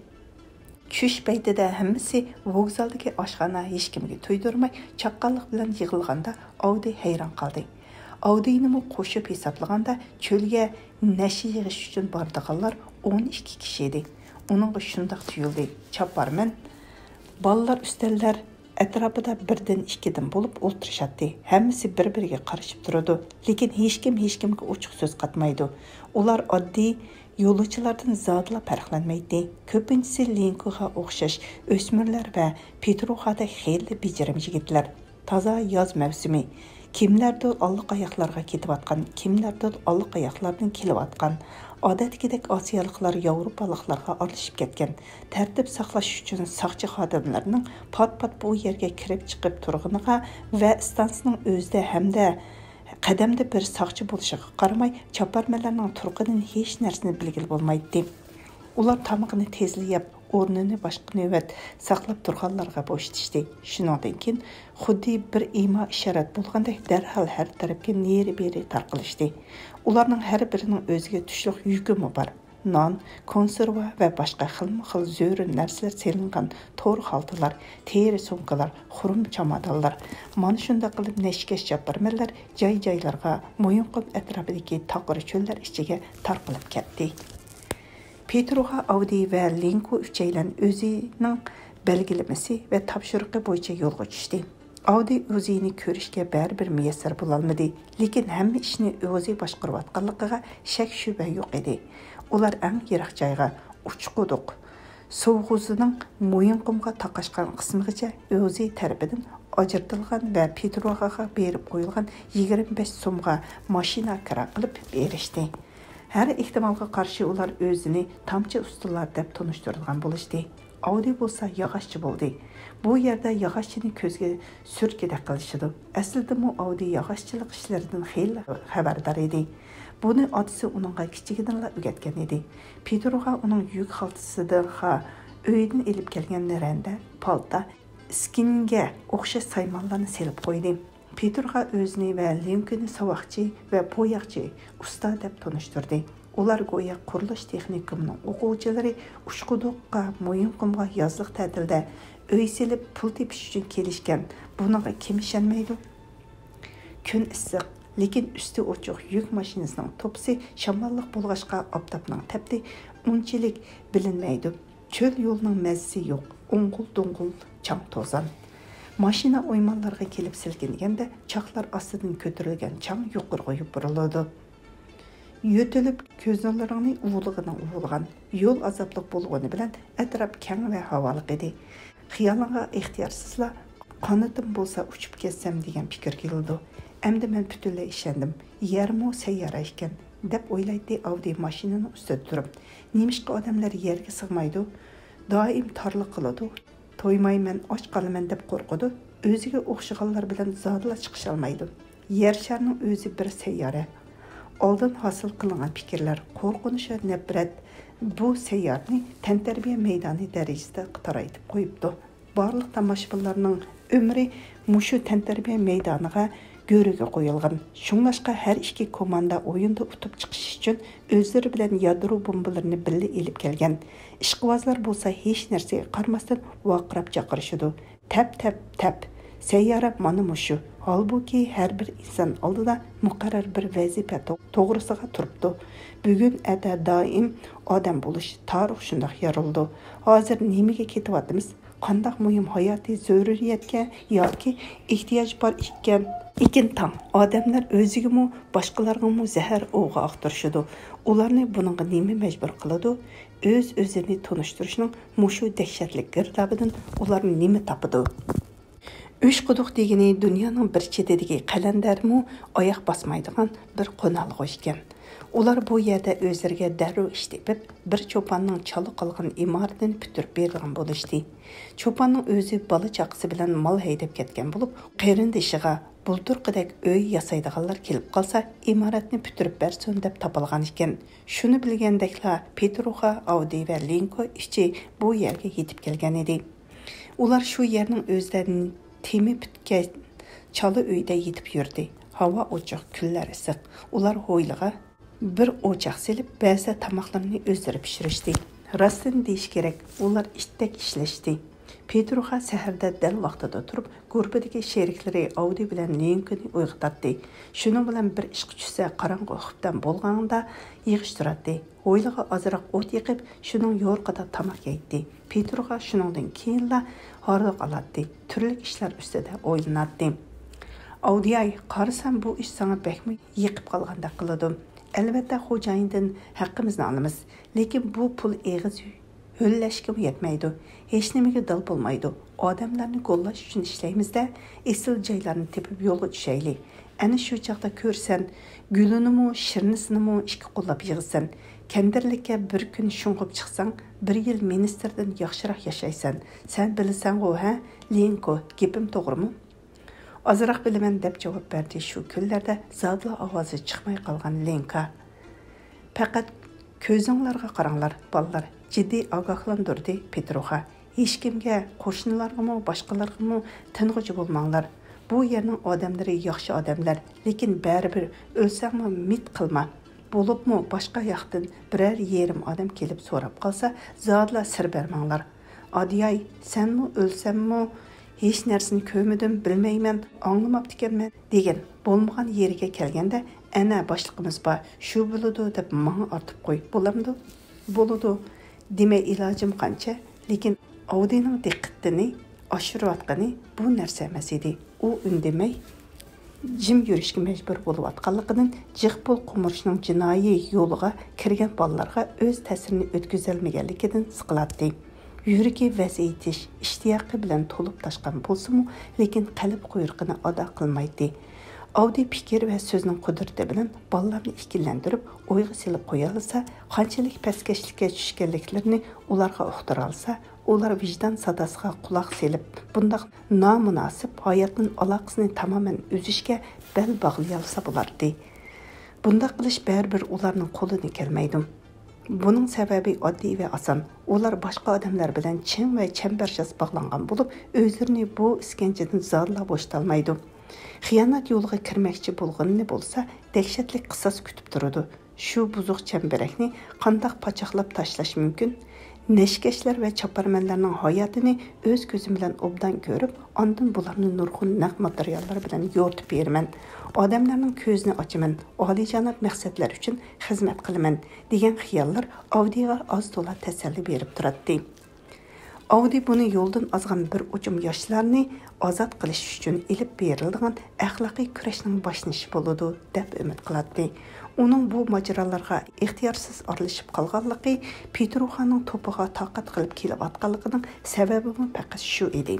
چۈش پەيتىدە ھەممىسى ۋوگزالدىكى ئاشخانا ھېچكىمگە تۇيدۇرماي چاققانلىق بىلەن يىغىلغاندا ئاۋدى ھەيران قالدى. ئاۋدىنىمۇ قوشۇپ ھېسابلىغاندا چۆلگە نەشە يىغىش ئۈچۈن بارىدىغانلار ئون ئىككى كىشى ئىدى. ئۇنىڭغا شۇنداق تۇيۇلدى. چاپارمەن بالىلار ئۈستەللەر ئەتراپىدا بىردىن ئىككىدىن بولۇپ ئولتۇرۇشاتتى. ھەممىسى بىر-بىرىگە قارىشىپ تۇرىدۇ. لېكىن ھېچكىم ھېچكىمگە ئوچۇق سۆز قاتمايدۇ. ئۇلار ئاددىي يولۇچىلاردىن زادىلا پەرقلەنمەيتتى. كۆپىنچىسى لىنكوغا ئوخشاش ئۆسمۈرلەر ۋە پېتروغادەك خېلى بېجىرىم يىگىتلەر. تازا ياز مەۋسۇمى. كىملەردۇر ئاللىقاياقلارغا كېتىۋاتقان، كىملەردۇر ئاللىقاياقلاردىن كېلىۋاتقان. ئادەتتىكىدەك ئاسىيالىقلار ياۋروپالىقلارغا ئارىلىشىپ كەتكەن. تەرتىپ ساقلاش ئۈچۈن ساقچى خادىملىرىنىڭ پات-پات بۇ يەرگە كىرىپ چىقىپ تۇرغىنىغا ۋە ئىستانسىنىڭ ئۆزىدە ھەمدە قەدەمدە بىر ساقچى بولۇشىغا قارىماي، چاپارمەنلەرنىڭ تۇرقىدىن ھېچ نەرسىنى بىلگىلى بولمايتتى. ئۇلار تامىقىنى تېزلا يەپ، ئورنىنى باشقا نۆۋەت ساقلاپ تۇرغانلارغا بوشىتىشتى. شۇنىڭدىن كېيىن خۇددى بىر ئىما-ئىشارەت بولغاندەك دەرھال ھەر تەرەپكە نېرى-بېرى تارقىلىشتى. ئۇلارنىڭ ھەر بىرىنىڭ ئۆزىگە چۈشلۈك يۈكىمۇ بار. نان، كونسېرۋا ۋە باشقا خىلمۇ خىل زۆرۈر نەرسىلەر سېلىنغان تور خالتىلار، تېرە سومكىلار، خۇرۇم چامادانلار، مانا شۇنداق قىلىپ نەشكەش جاپپارمەنلەر جاي-جايلارغا، مويۇنقۇم ئەتراپىدىكى تاقىر چۆللەر ئىچىگە تارقىلىپ كەتتى. پېتروغا ئاۋدى ۋە لىنكو ئۈچەيلەن ئۆزىنىڭ بەلگىلىمىسى ۋە تاپشۇرۇقى بويىچە يولغا چۈشتى. ئاۋدى ئۆزىنى كۆرۈشكە بەرىبىر مۇيەسسەر بولالمىدى، لېكىن ھەممە ئىشنى ئۆزى باشقۇرۇۋاتقانلىقىغا شەك-شۈبھە يوق ئىدى. ئۇلار ئەڭ يىراق جايغا، ئۇچقۇدۇق سوۋغۇزىنىڭ مويۇنقۇمغا تاقاشقان قىسمىغىچە ئۆزى تەرىپىدىن ئاجرىتىلغان ۋە پېتروغاغا بېرىپ قويۇلغان يىگىرمە بەش سومغا ماشىنا كىرا قىلىپ ئېرىشتى. ھەر ئېھتىمالغا قارشى ئۇلار ئۆزىنى تامچە ئۇستىلار دەپ تونۇشتۇرىدىغان بولۇشتى. ئاۋدى بولسا ياغاچچى بولدى. بۇ يەردە ياغاچچىنى كۆزگە سۈركىدەك قىلىشىدۇ. ئەسلىدىمۇ ئاۋدى ياغاچچىلىق ئىشلىرىدىن خېلى خەۋەردار ئىدى. بۇنى ئاتىسى ئۇنىڭغا كىچىكىدىنلا ئۆگەتكەن ئىدى. پېتروغا ئۇنىڭ يۈك خالتىسىدىغا ئۆيدىن ئېلىپ كەلگەن رەندە، پالتا، ئىسكىنىگە ئوخشاش سايمانلارنى سېلىپ قويدى. پېتروغا ئۆزىنى ۋە ليۇنكىنى ساۋاقچى ۋە بوياقچى ئۇستا دەپ تونۇشتۇردى. ئۇلار گويا قۇرۇلۇش تېخنىكومىنىڭ ئوقۇغۇچىلىرى ئۇچقۇدۇققا، مويۇنقۇمغا يازلىق تەتىلدە ئۆي سېلىپ پۇل تېپىش ئۈچۈن كېلىشكەن. بۇنىڭغا كىم ئىشەنمەيدۇ؟ كۈن ئىسسىق، لېكىن ئۈستى ئوچۇق يۈك ماشىنىسىنىڭ توپىسى شاماللىق بولغاچقا ئاپتاپنىڭ تەپتى ئۇنچىلىك بىلىنمەيدۇ. چۆل يولىنىڭ مەززىسى يوق، ئوڭغۇل-دوڭغۇل چاڭ-توزان. ماشىنا ئويمانلارغا كېلىپ سىلكىنگەندە چاقلار ئاستىدىن كۆتۈرۈلگەن چاڭ يۇقىرىغا يوپۇرۇلىدۇ. يۆتىلىپ كۆزلىرىڭنى ئۇۋىلىغىنىڭ ئۇۋىلىغان. يول ئازابلىق بولغىنى بىلەن ئەتراپ كەڭ ۋە ھاۋالىق ئىدى. خىيالىڭغا ئىختىيارسىزلا قانىتىم بولسا ئۇچۇپ كەتسەم دېگەن پىكىر كېلىدۇ. ئەمدى مەن پۈتۈنلەي ئىشەندىم. يەرمۇ سەييارە ئىكەن، دەپ ئويلايتتى ئاۋدى ماشىنىنىڭ ئۈستىدە تۇرۇپ. نېمىشقا ئادەملەر يەرگە سىغمايدۇ؟ دائىم تارلىق قىلىدۇ. تويمايمەن، ئاچ قالىمەن دەپ قورقىدۇ. ئۆزىگە ئوخشىغانلار بىلەن زادىلا چىقىشالمايدۇ. يەر شارىنىڭ ئۆزى بىر سەييارە. ئالدىن ھاسىل قىلىنغان پىكىرلەر، قورقۇنچ ۋە نەپرەت بۇ سەييارىنى تەنتەربىيە مەيدانى دەرىجىسىدە تارايتىپ قويۇپتۇ. بارلىق تاماشىبىنلارنىڭ ئۆمرى مۇشۇ تەنتەربىيە مەيدانىغا گۆرۈگە قويۇلغان. شۇڭلاشقا ھەر ئىككى كوماندا ئويۇندا ئۇتۇپ چىقىش ئۈچۈن ئۆزلىرى بىلەن يادرو بومبىلىرىنى بىللە ئېلىپ كەلگەن. ئىشقىۋازلار بولسا ھېچ نەرسىگە قارىماستىن ۋارقىراپ جاقىرىشىدۇ. تەپ، تەپ، تەپ! سەييارە مانا مۇشۇ. ھالبۇكى، ھەر بىر ئىنسان ئالدىدا مۇقەررەر بىر ۋەزىپە تو-، توغرىسىغا تۇرۇپتۇ. بۈگۈن، ئەتە دائىم ئادەم بولۇش، تارىخ شۇنداق يارىلىدۇ. ھازىر نېمىگە كېتىۋاتىمىز؟ قانداق مۇھىم ھاياتىي زۆرۈرىيەتكە ياكى ئېھتىياج بار ئىكەن؟ ئىكىن تاڭ ئادەملەر ئۆزىگىمۇ، باشقىلارغىمۇ زەھەر ئوغى ئاختۇرۇشىدۇ. ئۇلارنى بۇنىڭغا نېمە مەجبۇر قىلىدۇ؟ ئۆز-ئۆزىنى تونۇشتۇرۇشنىڭ مۇشۇ دەھشەتلىك گىردابىدىن ئۇلار نېمە تاپىدۇ؟ ئۈچ قۇدۇق دېگىنى دۇنيانىڭ بىر چېتىدىكى قەلەندەرمۇ ئاياق باسمايدىغان بىر قونالغۇ ئىكەن. ئۇلار بۇ يەردە ئۆزلىرىگە دەررۇ ئىش تېپىپ، بىر چوپاننىڭ چالا قالغان ئىمارىتىنى پۈتتۈرۈپ بېرىدىغان بولۇشتى. چوپاننىڭ ئۆزى بالا-چاقىسى بىلەن مال ھەيدەپ كەتكەن بولۇپ، قېرىندىشىغا بۇلتۇرقىدەك ئۆي ياسايدىغانلار كېلىپ قالسا، ئىمارەتنى پۈتتۈرۈپ بەرسۇن دەپ تاپالغان ئىكەن. شۇنى بىلگەندەكلا، پېتروخا، ئاۋدى ۋە لىنكو ئىچى بۇ يەرگە يېتىپ كەلگەن ئىدى. ئۇلار شۇ يەرنىڭ ئۆزىدە تېمى پۈتكەن چالا ئۆيدە يېتىپ يۈردى. ھاۋا ئوچۇق، كۈنلەر ئىسسىق. ئۇلار ھويلىغا بىر ئوچاق سېلىپ، بەزىدە تاماقلىرىنى ئۆزلىرى پىشۇرۇشتى. راستىنى دېيىش كېرەك، ئۇلار ئىتتەك ئىشلەشتى. پېتروخا سەھەردە دەل ۋاقتىدا تۇرۇپ، گۇرۇپپىدىكى شېرىكلىرى ئاۋدى بىلەن لىنكونى ئويغىتاتتى. شۇنىڭ بىلەن بىر ئىشقا چۈشسە، قاراڭغۇ ئۇخۇپتان بولغاندا يىغىشتۇراتتى. ھويلىغا ئازراق ئوت يېقىپ، شۇنىڭ يورۇقىدا تاماق يەيتتى. پېتروخا شۇنىڭدىن كېيىنلا ھاردۇق ئالاتتى، تۈرلۈك ئىشلار ئۈستىدە ئويلىناتتى. ئاۋدىياي، قارىسام، بۇ ئىش ساڭا بەكمۇ يېقىپ قالغاندەك قىلىدۇ. ئەلۋەتتە، خوجايىندىن ھەققىمىزنى ئالىمىز، لېكىن بۇ پۇل ئېغىز ھۆللەشكىمۇ يەتمەيدۇ. ھېچنېمىگە دال بولمايدۇ. ئادەملەرنى گوللاش ئۈچۈن ئىشلەيمىز-دە، ئېسىل جايلارنى تېپىپ يولغا چۈشەيلى. ئەنە شۇ چاغدا كۆرىسەن، گۈلىنىمۇ، شىرنىسىنىمۇ ئىككى قوللاپ يىغىسەن. كەندىرلىككە بىر كۈن شۇڭغۇپ چىقساڭ، بىر يىل مىنىستىردىن ياخشىراق ياشايسەن. سەن بىلىسەنغۇ، ھە، لىنكو، گېپىم توغرىمۇ؟ ئازراق بىلىمەن، دەپ جاۋاب بەردى شۇ كۈنلەردە زادىلا ئاۋازى چىقماي قالغان لىنكا. پەقەت كۆزۈڭلارغا قاراڭلار، بالىلار. جىددىي ئاگاھلاندۇردى پېتروخا. ھېچكىمگە، قوشنىلارغىمۇ، باشقىلارغىمۇ تىنغۇچى بولماڭلار. بۇ يەرنىڭ ئادەملىرى ياخشى ئادەملەر، لېكىن بەرىبىر ئۆلسەڭمۇ مىت قىلما. بولۇپمۇ باشقا ياقتىن بىرەر يېرىم ئادەم كېلىپ سوراپ قالسا، زادىلا سىر بەرمەڭلار. ئادىياي، سەنمۇ ئۆلسەممۇ ھېچ نەرسىنى كۆرمىدىم، بىلمەيمەن، ئاڭلىماپتىكەنمەن دېگىن. بولمىغان يېرىگە كەلگەندە، ئەنە باشلىقىمىز بار، شۇ بولىدۇ دەپ ماڭا ئارتىپ قوي، بولامدۇ؟ بولىدۇ. دېمەي ئىلاجىم قانچە، لېكىن ئاۋدىنىڭ دىققىتىنى ئاشۇرۇۋاتقىنى بۇ نەرسە ئەمەس ئىدى. ئۇ ئۈندىمەي، جىم يۈرۈشكە مەجبۇر بولۇۋاتقانلىقىدىن، جىق پۇل قومۇرۇشنىڭ جىنايى يولىغا كىرگەن بالىلارغا ئۆز تەسىرىنى ئۆتكۈزەلمىگەنلىكىدىن سىقىلاتتى. يۈرىكى ۋەز ئېيتىش ئىشتىياقى بىلەن تولۇپ تاشقان بولسىمۇ، لېكىن قەلب قۇيرۇقىنى ئادا قىلمايتتى. ئاۋدى پىكىر ۋە سۆزنىڭ قۇدرىتى بىلەن بالىلارنى ئىككىلەندۈرۈپ، ئويغا سېلىپ قويالىسا، قانچىلىك پەسكەشلىككە چۈشكەنلىكلىرىنى ئۇلارغا ئۇقتۇرالىسا، ئۇلار ۋىجدان ساداسىغا قۇلاق سېلىپ، بۇنداق نامۇناسىپ ھاياتتىن ئالاقىسىنى تامامەن ئۈزۈشكە بەل باغلىيالىسا بولاتتى. بۇنداق قىلىش بەرىبىر ئۇلارنىڭ قولىدىن كەلمەيدۇ. بۇنىڭ سەۋەبى ئاددىي ۋە ئاسان. ئۇلار باشقا ئادەملەر بىلەن چىڭ ۋە چەمبەرچاس باغلانغان بولۇپ، ئۆزلىرىنى بۇ ئىسكەنجىدىن زادىلا بوشىتالمايدۇ. خىيانەت يولىغا كىرمەكچى بولغىنىنى بولسا، دەھشەتلىك قىساس كۈتۈپ تۇرىدۇ. شۇ بۇزۇق چەمبىرەكنى قانداق پاچاقلاپ تاشلاش مۇمكىن؟ نەشكەشلەر ۋە چاپارمەنلەرنىڭ ھاياتىنى ئۆز كۆزۈم بىلەن ئوبدان كۆرۈپ، ئاندىن بۇلارنى نۇرغۇن نەق ماتېرىياللار بىلەن يورۇتۇپ بېرىمەن. ئادەملەرنىڭ كۆزىنى ئاچىمەن، ئالىيجاناب مەقسەتلەر ئۈچۈن خىزمەت قىلىمەن، دېگەن خىياللار ئاۋدىغا ئاز تولا تەسەللى بېرىپ تۇراتتى. ئاۋدى بۇنى يولدىن ئازغان بىر ئۇچۇم ياشلارنى ئازاد قىلىش ئۈچۈن ئېلىپ بېرىلىدىغان ئەخلاقىي كۈرەشنىڭ باشلىنىشى بولىدۇ، دەپ ئۈمىد قىلاتتى. ئۇنىڭ بۇ ماجىرالارغا ئىختىيارسىز ئارىلىشىپ قالغانلىقى پېتروخانىڭ توپىغا تاقەت قىلىپ كېلىۋاتقانلىقىنىڭ سەۋەبىمۇ پەقەت شۇ ئىدى.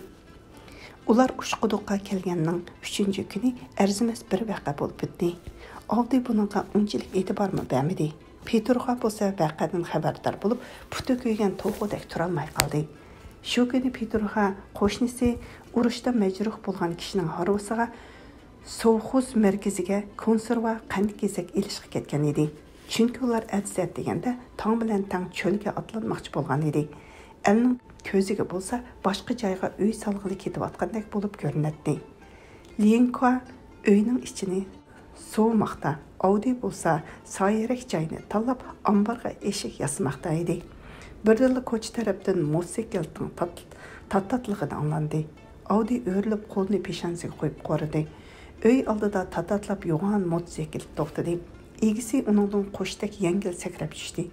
ئۇلار ئۇچقۇدۇققا كەلگەننىڭ ئۈچىنچى كۈنى ئەرزىمەس بىر ۋەقە بولۇپ ئۆتتى. ئاۋدى بۇنىڭغا ئۇنچىلىك ئېتىبارمۇ بەرمىدى. پېتروخا بولسا ۋەقەدىن خەۋەردار بولۇپ، پۇتى كۆيگەن توخۇدەك تۇرالماي قالدى. شۇ كۈنى پېتروخا قوشنىسى ئۇرۇشتا مەجرۇھ بولغان كىشىنىڭ ھارۋىسىغا سوۋخوز مەركىزىگە كونسېرۋا، قەنت-كېسەك ئېلىشقا كەتكەن ئىدى. چۈنكى ئۇلار ئەتىسى ئەتىگەندە تاڭ بىلەن تەڭ چۆلگە ئاتلانماقچى بولغان ئىدى. ئەلنىڭ كۆزىگە بولسا باشقا جايغا ئۆي سالغىلى كېتىۋاتقاندەك بولۇپ كۆرۈنەتتى. ليېنكۇا ئۆينىڭ ئىچىنى سوۋۇماقتا. ئاۋدى بولسا سايىرەك جاينى تاللاپ، ئامبارغا ئېشىك ياسىماقتا ئىدى. بىردىنلا كوچا تەرەپتىن موتوسىكلىتنىڭ تات-، تاتاتلىقىنى ئاڭلاندى. ئاۋدى ئۆرۈلۈپ قولىنى پېشانىسىگە قويۇپ قورۇدى. ئۆي ئالدىدا تاتاتلاپ يوغان موتوسىكلىت توختىدى. ئىگىسى ئۇنىڭدىن قۇشتەك يەڭگىل سەكرەپ چۈشتى.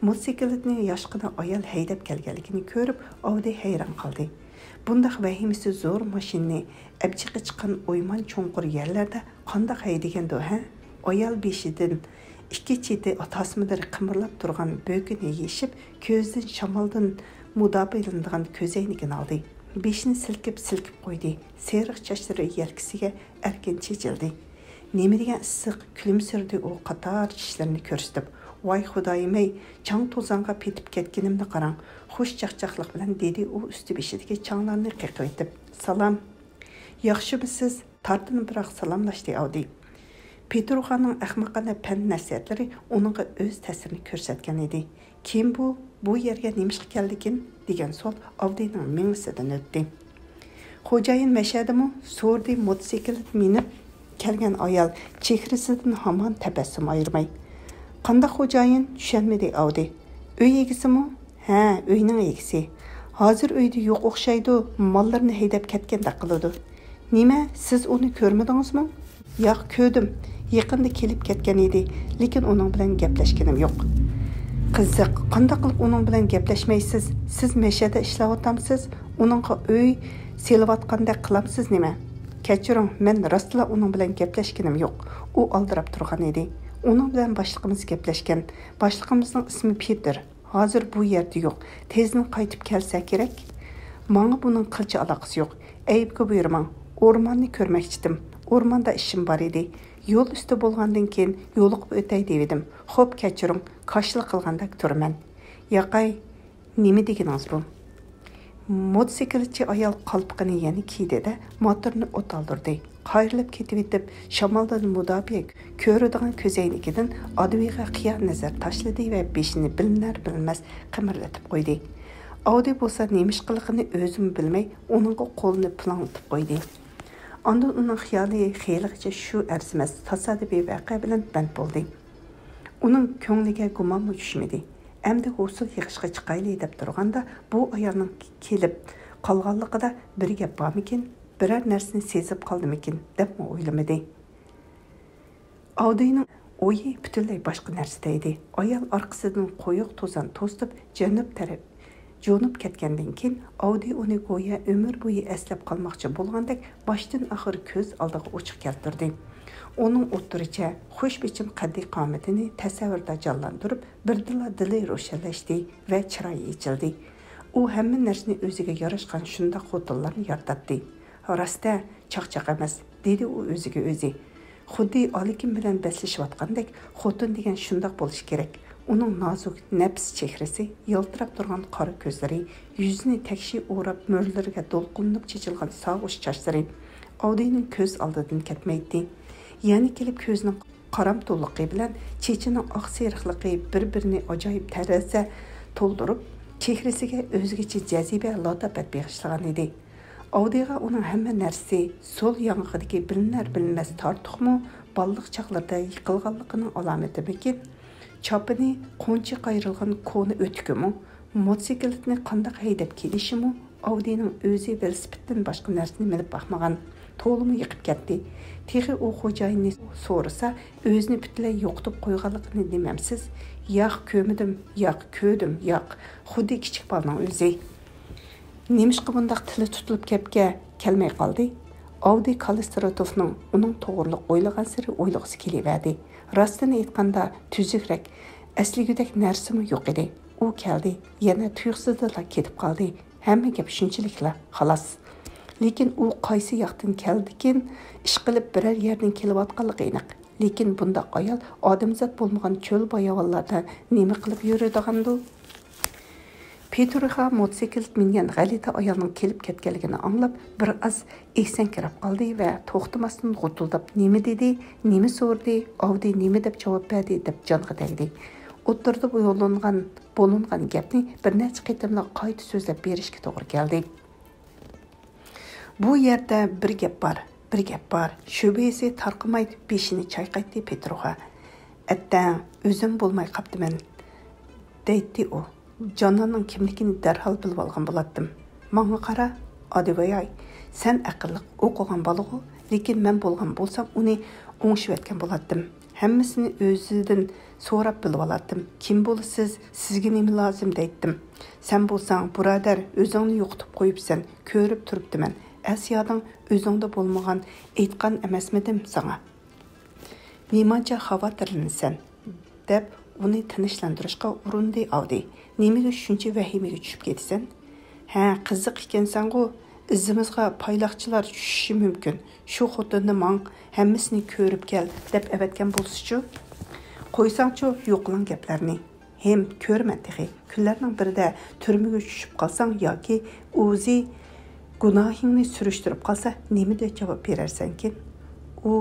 موتوسىكلىتنى ياشقىنا ئايال ھەيدەپ كەلگەنلىكىنى كۆرۈپ، ئاۋدى ھەيران قالدى. بۇنداق ۋەھىمىسى زور ماشىنىنى ئەبجىقى چىققان ئويمان چوڭقۇر يەرلەردە قانداق ھەيدىگەندۇ، ھە؟ ئايال بېشىدىن ئىككى چېتى تاسمىلىرى قىمىرلاپ تۇرغان بۆكىنى يېشىپ، كۆزىدىن شامالدىن مۇداپىئەلىنىدىغان كۆزەينىكىنى ئالدى. بېشىنى سىلكىپ-سىلكىپ قويدى. سېرىق چاچلىرى يەلكىسىگە ئەركىن چېچىلدى. نېمە دېگەن ئىسسىق، كۈلۈمسىرىدى ئۇ قاتار چىشلىرىنى كۆرسىتىپ. ۋاي خۇدايىم-ئەي، چاڭ-توزانغا پېتىپ كەتكىنىمنى قاراڭ، خۇش چاقچاقلىق بىلەن دېدى ئۇ ئۈستى بېشىدىكى چاڭلارنى قېقىۋېتىپ. سالام. ياخشىمۇ سىز؟ تارتىنىپراق سالاملاشتى ئاۋدى. پېتروخانىڭ ئەخمىقانە پەند نەسىھەتلىرى ئۇنىڭغا ئۆز تەسىرىنى كۆرسەتكەن ئىدى. كىم بۇ؟ بۇ يەرگە نېمىشقا كەلدىكىن؟ دېگەن سوئال ئاۋدىنىڭ مېڭىسىدىن ئۆتتى. خوجايىن مەشەدىمۇ؟ سورىدى موتوسىكلىت مىنىپ كەلگەن ئايال چېھرىسىدىن ھامان تەبەسسۇم ئايرىماي. قانداق خوجايىن؟ چۈشەنمىدى ئاۋدى. ئۆي ئىگىسىمۇ؟ ھە، ئۆينىڭ ئىگىسى. ھازىر ئۆيدە يوق ئوخشايدۇ، ماللىرىنى ھەيدەپ كەتكەندەك قىلىدۇ. نېمە، سىز ئۇنى كۆرمىدىڭىزمۇ؟ ياق، كۆردۈم. يېقىندا كېلىپ كەتكەن ئىدى، لېكىن ئۇنىڭ بىلەن گەپلەشكىنىم يوق. قىزىق، قانداق قىلىپ ئۇنىڭ بىلەن گەپلەشمەيسىز؟ سىز مەشەدە ئىشلەۋاتامسىز؟ ئۇنىڭغا ئۆي سېلىۋاتقاندەك قىلامسىز نېمە؟ كەچۈرۈڭ، مەن راستلا ئۇنىڭ بىلەن گەپلەشكىنىم يوق. ئۇ ئالدىراپ تۇرغان ئىدى. ئۇنىڭ بىلەن باشلىقىمىز گەپلەشكەن. باشلىقىمىزنىڭ ئىسمى پېتېر. ھازىر بۇ يەردە يوق. تېزدىن قايتىپ كەلسە كېرەك. ماڭا بۇنىڭ قىلچە ئالاقىسى يوق. ئەيىبكە بۇيرۇماڭ. ئورماننى كۆرمەكچىدىم. ئورماندا ئىشىم بار ئىدى. يول ئۈستى بولغاندىن كېيىن يولۇقۇپ ئۆتەي دېۋىدىم. خوپ، كەچۈرۈڭ، كاشىلا قىلغاندەك تۇرىمەن. ياقاي، نېمە دېگىنىڭىز بۇ؟ موتوسىكلىتچى ئايال قالپىقىنى يەنە كىيدى-دە، موتورنى ئوت ئالدۇردى. قايرىلىپ كېتىۋېتىپ، شامالدىن مۇداپىئە كۆرىدىغان كۆزەينىكىدىن ئادۋېيغا قىيا نەزەر تاشلىدى ۋە بېشىنى بىلىنەر-بىلىنمەس قىمىرلىتىپ قويدى. ئاۋدى بولسا نېمىشقىلىقىنى ئۆزىمۇ بىلمەي، ئۇنىڭغا قولىنى پۇلاڭلىتىپ قويدى. ئاندىن ئۇنىڭ خىيالى خېلىغىچە شۇ ئەرزىمەس تاسادىپىي ۋەقە بىلەن بەند بولدى. ئۇنىڭ كۆڭلىگە گۇمانمۇ چۈشمىدى. ئەمدى ھوسۇل يىغىشقا چىقايلى دەپ تۇرغاندا، بۇ ئايالنىڭ كېلىپ قالغانلىقىدا بىر گەپ بارمىكىن، بىرەر نەرسىنى سېزىپ قالدىمىكىن دەپمۇ ئويلىمىدى. ئاۋدىينىڭ ئويى پۈتۈنلەي باشقا نەرسىدە ئىدى. ئايال ئارقىسىدىن قويۇق توزان توستۇپ، جەنۇب تەرەپ جۇنۇپ كەتكەندىن كېيىن، ئاۋدىي ئۇنى گويا ئۆمۈر بويى ئەسلەپ قالماقچى بولغاندەك باشتىن ئاخىر كۆز ئالدىغا ئوچۇق كەلتۈردى. ئۇنىڭ ئوتتۇرىچە، خۇش بىچىم قەددىي قامىتىنى تەسەۋۋۇرىدا جانلاندۇرۇپ، بىردىنلا دىلى روشەنلەشتى ۋە چىرايى ئېچىلدى. ئۇ ھەممە نەرسىنى ئۆزىگە ياراشقان شۇنداق خوتۇنلارنى يارىتاتتى. راست-ە، چاقچاق ئەمەس، دېدى ئۇ ئۆزىگە ئۆزى. خۇددى ئالىكىم بىلەن بەسلىشىۋاتقاندەك، خوتۇن دېگەن شۇنداق بولۇشى كېرەك. ئۇنىڭ نازۇك، نەپىس چېھرىسى، يالتىراپ تۇرغان قارا كۆزلىرى، يۈزىنى تەكشى ئوراپ مۈرىلىرىگە دولقۇنلىنىپ چېچىلغان ساۋۇش چاچلىرى ئاۋدىينىڭ كۆز ئالدىدىن كەتمەيتتى. يەنە كېلىپ كۆزىنىڭ قارامتۇللۇقى بىلەن چېچىنىڭ ئاق سېرىقلىقى بىر-بىرىنى ئاجايىپ تەرەززە تولدۇرۇپ، چېھرىسىگە ئۆزگىچە جەزىبە، لاتاپەت بېغىشلىغان ئىدى. ئاۋدىيغا ئۇنىڭ ھەممە نەرسىسى، سول ياڭىقىدىكى بىلىنەر-بىلىنمەس تارتۇقمۇ، بالىلىق چاغلىرىدا يىقىلغانلىقىنىڭ ئالامىتىمىكىن؟ چاپىنى قونچە قايرىلغان كونا ئۆتۈكىمۇ؟ موتوسىكلىتنى قانداق ھەيدەپ كېلىشىمۇ؟ ئاۋدىينىڭ ئۆزى ۋېلىسىپىتتىن باشقا نەرسىنى مىنىپ باقمىغان. تولىمۇ يېقىپ كەتتى. تېخى ئۇ خوجايىننى سورىسا، ئۆزىنى پۈتۈنلەي يوقىتىپ قويغانلىقىنى دېمەمسىز؟ ياق، كۆرمىدىم، ياق، كۆردۈم، ياق. خۇددى كىچىك بالىنىڭ ئۆزى. نېمىشقا بۇنداق تىلى تۇتۇلۇپ گەپكە كەلمەي قالدى؟ ئاۋدىي كاللىستراتوفنىڭ ئۇنىڭ توغرىلىق ئويلىغانسېرى ئويلىغۇسى كېلىۋەردى. راستىنى ئېيتقاندا، تۈزۈكرەك، ئەسلىگۈدەك نەرسىمۇ يوق ئىدى. ئۇ كەلدى، يەنە تۇيۇقسىزلا كېتىپ قالدى. ھەممە گەپ شۇنچىلىكلا، خالاس. لېكىن ئۇ قايسى ياقتىن كەلدىكىن؟ ئىشقىلىپ، بىرەر يەردىن كېلىۋاتقانلىقى ئېنىق. لېكىن بۇنداق ئايال ئادەمزات بولمىغان چۆل-باياۋانلاردا نېمە قىلىپ يۈرىدىغاندۇ؟ پېتروخا موتوسىكلىت مىنگەن غەلىتە ئايالنىڭ كېلىپ كەتكەنلىكىنى ئاڭلاپ، بىر ئاز ئېسەڭكىرەپ قالدى ۋە توختىماستىن غۇتۇلداپ نېمە دېدى، نېمە سورىدى، ئاۋدى نېمە دەپ جاۋاب بەردى دەپ جانغا تەگدى. ئوتتۇرىدا بولۇنغان، بولۇنغان گەپنى بىر نەچچە قېتىملا قايتا سۆزلەپ بېرىشكە توغرا كەلدى. بۇ يەردە بىر گەپ بار، بىر گەپ بار. شۈبھىسى تارقىماي بېشىنى چايقايتتى پېتروخا. ئەتتەڭ ئۆزۈم بولماي قاپتىمەن، دەيتتى ئۇ. جاناننىڭ كىملىكىنى دەرھال بىلىۋالغان بولاتتىم. ماڭا قارا، ئادىۋاياي، سەن ئەقىللىق، ئوقۇغان بالىغۇ، لېكىن مەن بولغان بولسام ئۇنى ئوڭشىۋەتكەن بولاتتىم. ھەممىسىنى ئۆزىدىن سوراپ بىلىۋالاتتىم. كىم بولىسىز؟ سىزگە نېمە لازىم؟ دەيتتىم. سەن بولساڭ، بۇرادەر، ئۆزۈڭنى يوقىتىپ قويۇپسەن، كۆرۈپ تۇرۇپتىمەن. ئەس-يادىڭ ئۆزۈڭدە بولمىغان، ئېيتقان ئەمەسمىدىم ساڭا؟ نېمانچە خاۋاتىرلىنىسەن؟ دەپ ئۇنى تىنچلاندۇرۇشقا ئۇرۇندى ئاۋدى. نېمىگە شۇنچە ۋەھىمىگە چۈشۈپ كېتىسەن؟ ھە، قىزىق ئىكەنسەنغۇ، ئىزىمىزغا پايلاقچىلار چۈشۈشى مۇمكىن. شۇ خوتۇننى ماڭ، ھەممىسىنى كۆرۈپ كەل، دەپ ئەۋەتكەن بولسىچۇ؟ قويساڭچۇ يوقىلاڭ گەپلەرنى. ھېم، كۆرىمەن تېخى. كۈنلەرنىڭ بىرىدە تۈرمىگە چۈشۈپ قالساڭ ياكى ئۇزى گۇناھىڭنى سۈرۈشتۈرۈپ قالسا، نېمە دەپ جاۋاب بېرەرسەنكىن؟ ئۇ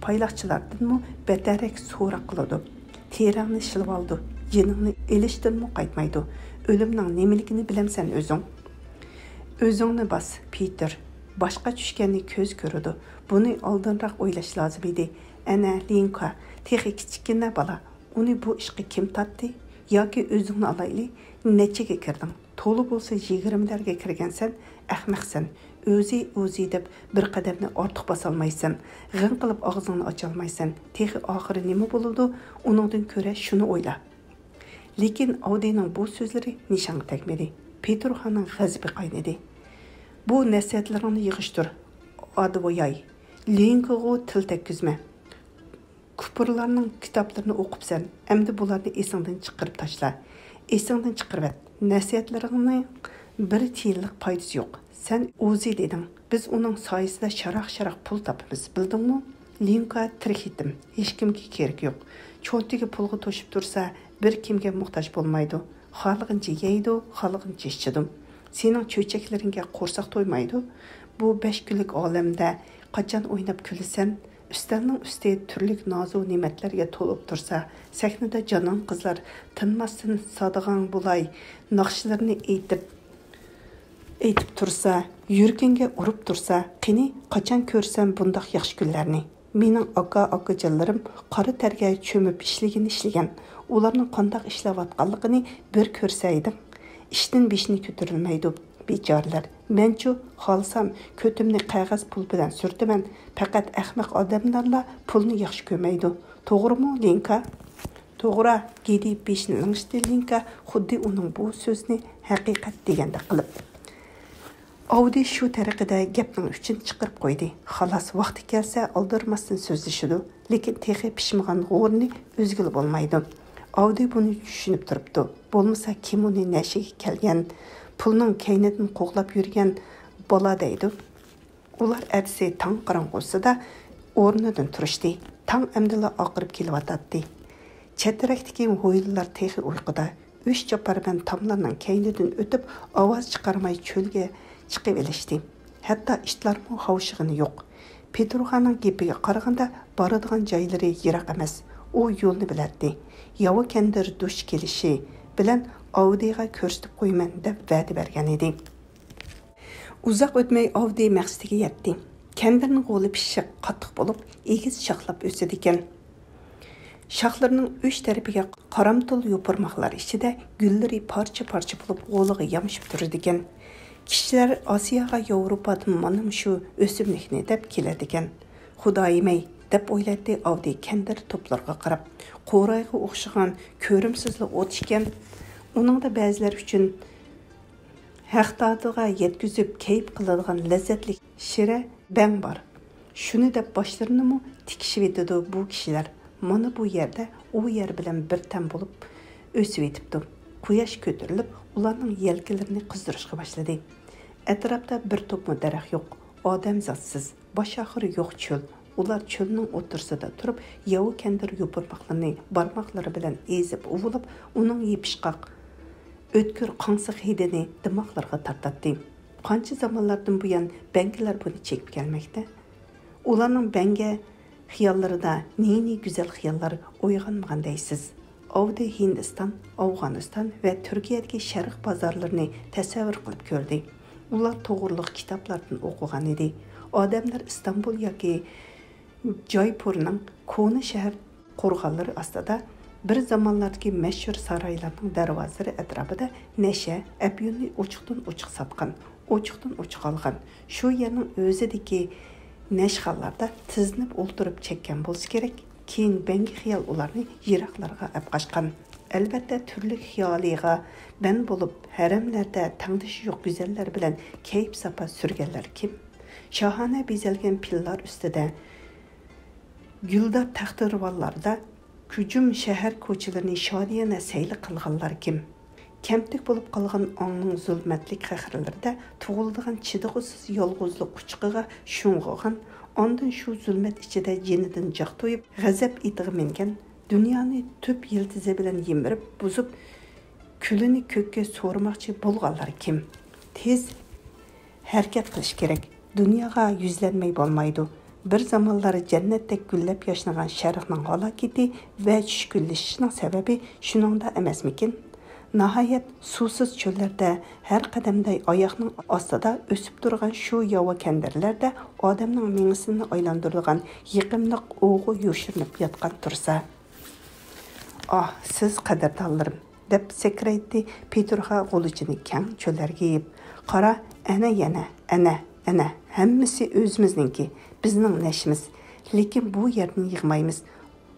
پايلاقچىلاردىنمۇ بەتتەررەك سوراق قىلىدۇ. تېرەڭنى شىلىۋالىدۇ، جېنىڭنى ئېلىشتىنمۇ قايتمايدۇ. ئۆلۈمنىڭ نېمىلىكىنى بىلەمسەن ئۆزۈڭ؟ ئۆزۈڭنى باس، پېتېر. باشقا چۈشكەننى كۆز كۆرىدۇ. بۇنى ئالدىنراق ئويلاش لازىم ئىدى. ئەنە، لىنكا، تېخى كىچىككىنە بالا. ئۇنى بۇ ئىشقا كىم تارتتى؟ ياكى ئۆزۈڭنى ئالايلى، نەچچىگە كىردىڭ؟ تولا بولسا يىگىرمىلەرگە كىرگەنسەن، ئەخمەقسەن. ئۆزى، ئۆزى دەپ بىر قەدەمنى ئارتۇق باسالمايسەن، غىڭ قىلىپ ئاغزىڭنى ئاچالمايسەن. تېخى ئاخىرى نېمە بولىدۇ، ئۇنىڭدىن كۆرە شۇنى ئويلا. لېكىن ئاۋدىنىڭ بۇ سۆزلىرى نىشانغا تەگمىدى. پېتروخانىڭ غەزىپى قاينىدى. بۇ نەسىھەتلىرىڭنى يىغىشتۇر، ئادۋوياي. لېنكىغۇ تىل تەگكۈزمە. كۇپۇرلارنىڭ كىتابلىرىنى ئوقۇپسەن، ئەمدى بۇلارنى ئېسىڭدىن چىقىرىپ تاشلا. ئېسىڭدىن چىقىرىۋەت. نەسىھەتلىرىڭنىڭ بىر تىيىنلىق پايدىسى يوق. سەن ئۇزى دېدىڭ. بىز ئۇنىڭ سايىسىدا شاراق-شاراق پۇل تاپىمىز، بىلدىڭمۇ؟ لىنكا تىرىك يېتىم، ھېچكىمگە كېرىكى يوق. چونتىكى پۇلغا توشۇپ تۇرسا، بىر كىمگە موھتاج بولمايدۇ. خالىغىنىچە يەيدۇ، خالىغىنىچە ئىچىدۇ. سېنىڭ چۆچەكلىرىڭگە قورساق تويمايدۇ. بۇ بەش كۈنلۈك ئالەمدە قاچان ئويناپ كۈلىسەن؟ ئۈستەلنىڭ ئۈستى تۈرلۈك نازۇ نېمەتلەرگە تولۇپ تۇرسا، سەھنىدە جانان قىزلار تىنماستىن سادىغاڭ بولاي ناخشىلىرىنى ئېيتىپ، ئېيتىپ تۇرسا، يۈرىكىڭگە ئۇرۇپ تۇرسا، قېنى، قاچان كۆرسەم بۇنداق ياخشى كۈنلەرنى؟ مېنىڭ ئاكا-ئاكىجانلىرىم قارا تەرگە چۆمۈپ ئىشلىگىنى ئىشلىگەن، ئۇلارنىڭ قانداق ئىشلەۋاتقانلىقىنى بىر كۆرسەيدىڭ. ئىشتىن بېشىنى كۆتۈرەلمەيدۇ، بىچارىلەر. مەنچۇ، خالىسام، كۆتۈمنى قەغەز پۇل بىلەن سۈرتىمەن. پەقەت ئەخمەق ئادەملەرلا پۇلنى ياخشى كۆرمەيدۇ. توغرىمۇ، لىنكا؟ توغرا، گىدى بېشىنى لىڭشىتتى لىنكا، خۇددى ئۇنىڭ بۇ سۆزىنى ھەقىقەت دېگەندەك قىلىپ. ئاۋدى شۇ تەرىقىدە گەپنىڭ ئۇچىنى چىقىرىپ قويدى. خالاس، ۋاقتى كەلسە ئالدىرىماستىن سۆزلىشىدۇ، لېكىن تېخى پىشمىغان غورىنى ئۈزگىلى بولمايدۇ. ئاۋدى بۇنى چۈشىنىپ تۇرۇپتۇ. بولمىسا كىم ئۇنى نەشىگە كەلگەن، پۇلنىڭ كەينىدىن قوغلاپ يۈرگەن بالا دەيدۇ؟ ئۇلار ئەتىسى تاڭ قاراڭغۇسىدا ئورنىدىن تۇرۇشتى. تاڭ ئەمدىلا ئاقىرىپ كېلىۋاتاتتى. چەت-تەرەكتىكى ھويلىلار تېخى ئۇيقۇدا. ئۈچ چاپارمەن تاملارنىڭ كەينىدىن ئۆتۈپ، ئاۋاز چىقارماي چۆلگە چىقىۋېلىشتى. ھەتتا ئىتلارمۇ ھاۋشىغىنى يوق. پېتروخانىڭ گېپىگە قارىغاندا، بارىدىغان جايلىرى يىراق ئەمەس. ئۇ يولنى بىلەتتى. ياۋا كەندىر دۇچ كېلىشى بىلەن ئاۋدىغا كۆرسىتىپ قويىمەن، دەپ ۋەدە بەرگەن ئىدى. ئۇزاق ئۆتمەي ئاۋدى مەقسىتىگە يەتتى. كەندىرنىڭ غولى پىششىق، قاتتىق بولۇپ، ئېگىز شاخلاپ ئۆسىدىكەن. شاخلىرىنىڭ ئۈچ تەرىپىگە قارامتۇل يوپۇرماقلار ئىچىدە گۈللىرى پارچە-پارچە بولۇپ، غولىغا يامىشىپ تۇرىدىكەن. كىشىلەر ئاسىياغا ياۋروپادىن مانا مۇشۇ ئۆسۈملۈكنى دەپ كېلىدىكەن. خۇدايىم-ئەي، دەپ ئويلايتتى ئاۋدى كەندىر توپلىرىغا قاراپ. قورايغا ئوخشىغان كۆرۈمسىزلا ئوت ئىكەن. ئۇنىڭدا بەزىلەر ئۈچۈن ھەغدادىغا يەتكۈزۈپ كەيپ قىلىدىغان لەززەتلىك شىرە بەڭ بار. شۇنى دەپ باشلىرىنىمۇ تىكىشىۋېتىدۇ بۇ كىشىلەر. مانا بۇ يەردە ئۇ يەر بىلەن بىر تەم بولۇپ ئۆسۈۋېتىپتۇ. قۇياش كۆتۈرۈلۈپ، ئۇلارنىڭ يەلكىلىرىنى قىزدۇرۇشقا باشلىدى. ئەتراپتا بىر توپمۇ دەرەخ يوق، ئادەم زاتسىز، باش ئاخىرى يوق چۆل. ئۇلار چۆلنىڭ ئوتتۇرىسىدا تۇرۇپ، ياۋا كەندىر يوپۇرماقلىرىنى بارماقلىرى بىلەن ئېزىپ ئۇۋۇلاپ، ئۇنىڭ يېپىشقاق، ئۆتكۈر قاڭسىق ھىدىنى دىماقلىرىغا تارتاتتى. قانچە زامانلاردىن بۇيان بەڭگىلەر بۇنى چېكىپ كەلمەكتە. ئۇلارنىڭ بەڭگە خىياللىرىدا نى-نى گۈزەل خىياللار ئويغانمىغان دەيسىز. ئاۋدى ھىندىستان، ئافغانىستان ۋە تۈركىيەدىكى شەرق بازارلىرىنى تەسەۋۋۇر قىلىپ كۆردى. ئۇلار توغرىلىق كىتابلاردىن ئوقۇغان ئىدى. ئادەملەر ئىستانبۇل ياكى جايپۇرنىڭ كونا شەھەر قورغانلىرى ئاستىدا بىر زامانلاردىكى مەشھۇر سارايلارنىڭ دەرۋازىلىرى ئەتراپىدا نەشە، ئەپيۈننى ئوچۇقتىن ئوچۇق ساتقان، ئوچۇقتىن ئوچۇق ئالغان. شۇ يەرنىڭ ئۆزىدىكى نەشخانىلاردا تىزلىنىپ ئولتۇرۇپ چەككەن بولسا كېرەك. كېيىن بەڭگى خىيال ئۇلارنى يىراقلارغا ئەپ قاچقان. ئەلۋەتتە، تۈرلۈك خىيالىغا بەند بولۇپ، ھەرەملەردە تەڭدىشى يوق گۈزەللەر بىلەن كەيپ-ساپا سۈرگەنلەر كىم؟ شاھانە بېزەلگەن پىللار ئۈستىدە، گۈلدار تەختىراۋانلاردا كۈجۈم شەھەر كوچىلىرىنى شادىيانە سەيلە قىلغانلار كىم؟ كەمتۈك بولۇپ قالغان ئاڭنىڭ زۇلمەتلىك قەھرلىرىدە تۇغۇلىدىغان چىدىغۇسىز يالغۇزلۇق قۇچىقىغا شۇڭغۇغان، ئاندىن شۇ زۇلمەت ئىچىدە جېنىدىن جاق تويۇپ، غەزەپ ئېتىغا مىنگەن، دۇنيانى تۈپ يىلتىزى بىلەن يىمىرىپ بۇزۇپ، كۈلىنى كۆككە سورىماقچى بولغانلار كىم؟ تېز ھەرىكەت قىلىش كېرەك. دۇنياغا يۈزلەنمەي بولمايدۇ. بىر زامانلار جەننەتتەك گۈللەپ ياشنىغان شەرقنىڭ ھالاكىتى ۋە چۈشكۈنلىشىشنىڭ سەۋەبى شۇنىڭدا ئەمەسمىكىن؟ ناھايەت سۇسىز چۆللەردە، ھەر قەدەمدە ئاياقنىڭ ئاستىدا ئۆسۈپ تۇرغان شۇ ياۋا كەندىرلەردە ئادەمنىڭ مېڭىسىنى ئايلاندۇرىدىغان يېقىملىق ئوغۇ يوشۇرۇنۇپ ياتقان تۇرسا. ئاھ، سىز قەدىردانلىرىم! دەپ سەكرەيتتى پېتروخا غۇلىچىنى كەڭ چۆللەرگە يېيىپ. قارا، ئەنە يەنە، ئەنە، ئەنە، ھەممىسى ئۆزىمىزنىڭكى، بىزنىڭ نەشىمىز. لېكىن بۇ يەردىن يىغمايمىز.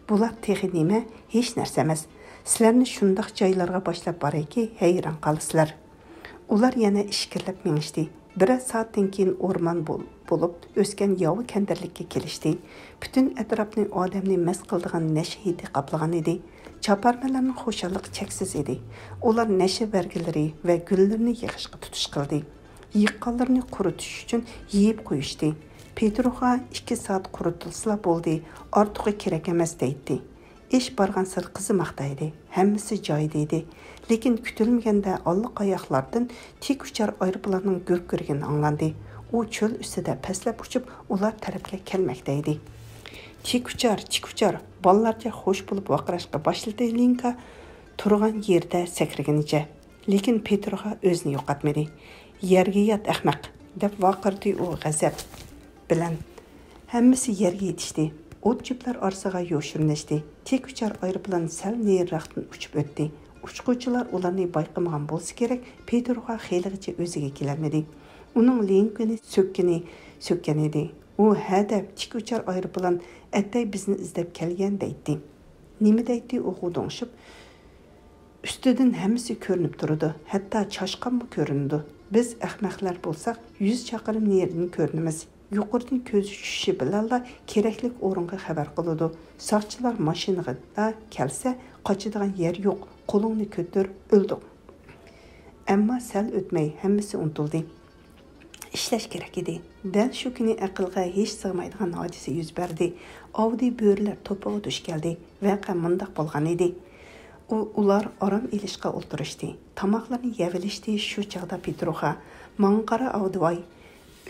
بۇلار تېخى نېمە؟ ھېچ نەرسە ئەمەس. سىلەرنى شۇنداق جايلارغا باشلاپ بارايكى، ھەيران قالىسىلەر. ئۇلار يەنە ئىچكىرىلەپ مېڭىشتى. بىرەر سائەتتىن كېيىن ئورمان بول-، بولۇپ ئۆسكەن ياۋا كەندىرلىككە كېلىشتى. پۈتۈن ئەتراپنى ئادەمنى مەست قىلىدىغان نەشە ھىدى قاپلىغان ئىدى. چاپارمەنلەرنىڭ خۇشاللىقى چەكسىز ئىدى. ئۇلار نەشە بەرگىلىرى ۋە گۈللىرىنى يىغىشقا تۇتۇش قىلدى. يىغقانلىرىنى قۇرۇتۇش ئۈچۈن يېيىپ قويۇشتى. پېتروخا ئىككى سائەت قۇرۇتۇلسىلا بولدى، ئارتۇقى كېرەك ئەمەس دەيتتى. ئىش بارغانسېرى قىزىماقتا ئىدى. ھەممىسى جايىدا ئىدى. لېكىن كۈتۈلمىگەندە ئاللىقاياقلاردىن تىك ئۇچار ئايروپىلاننىڭ گۈركىرىگىنى ئاڭلاندى. ئۇ چۆل ئۈستىدە پەسلەپ ئۇچۇپ، ئۇلار تەرەپكە كەلمەكتە ئىدى. تىك ئۇچار، تىك ئۇچار! بالىلارچە خوش بولۇپ ۋارقىراشقا باشلىدى لىنكا تۇرغان يېرىدە سەكرىگىنىچە. لېكىن پېتروخا ئۆزىنى يوقاتمىدى. يەرگە يات، ئەخمەق! دەپ ۋارقىرىدى ئۇ غەزەپ بىلەن. ھەممىسى يەرگە يېتىشتى. ئوت-چۆپلەر ئارىسىغا يوشۇرۇنۇشتى. تىك ئۇچار ئايروپىلان سەل نېرىراقتىن ئۇچۇپ ئۆتتى. ئۇچقۇچىلار ئۇلارنى بايقىمىغان بولسا كېرەك، پېتروخا خېلىغىچە ئۆزىگە كېلەلمىدى. ئۇنىڭ لىنكىنى سۆككىنى سۆككەن ئىدى. ئۇ ھە دەپ، تىك ئۇچار ئايروپىلان ئەتەي بىزنى ئىزدەپ كەلگەن دەيتتى. نېمە دەيتتى ئۇ غۇدۇڭشىپ؟ ئۈستىدىن ھەممىسى كۆرۈنۈپ تۇرىدۇ، ھەتتا چاشقانمۇ كۆرۈنىدۇ. بىز ئەخمەقلەر بولساق، يۈز چاقىرىم نېرىدىن كۆرۈنىمىز. يۇقىرىدىن كۆزى چۈشۈشى بىلەنلا كېرەكلىك ئورۇنغا خەۋەر قىلىدۇ. ساقچىلار ماشىنىغا كەلسە، قاچىدىغان يەر يوق، قولۇڭنى كۆتۈر، ئۆلدۇق. ئەمما سەل ئۆتمەي ھەممىسى ئۇنتۇلدى. ئىشلەش كېرەك ئىدى. دەل شۇ كۈنى ئەقىلگە ھېچ سىغمايدىغان ھادىسە يۈز بەردى. ئاۋدى بۆرىلەر توپىغا دۇچ كەلدى. ۋەقە مۇنداق بولغان ئىدى. ئۇ، ئۇلار ئارام ئېلىشقا ئولتۇرۇشتى. تاماقلىرىنى يەۋېلىشتى. شۇ چاغدا پېتروخا، ماڭا قارا، ئاۋدىۋاي!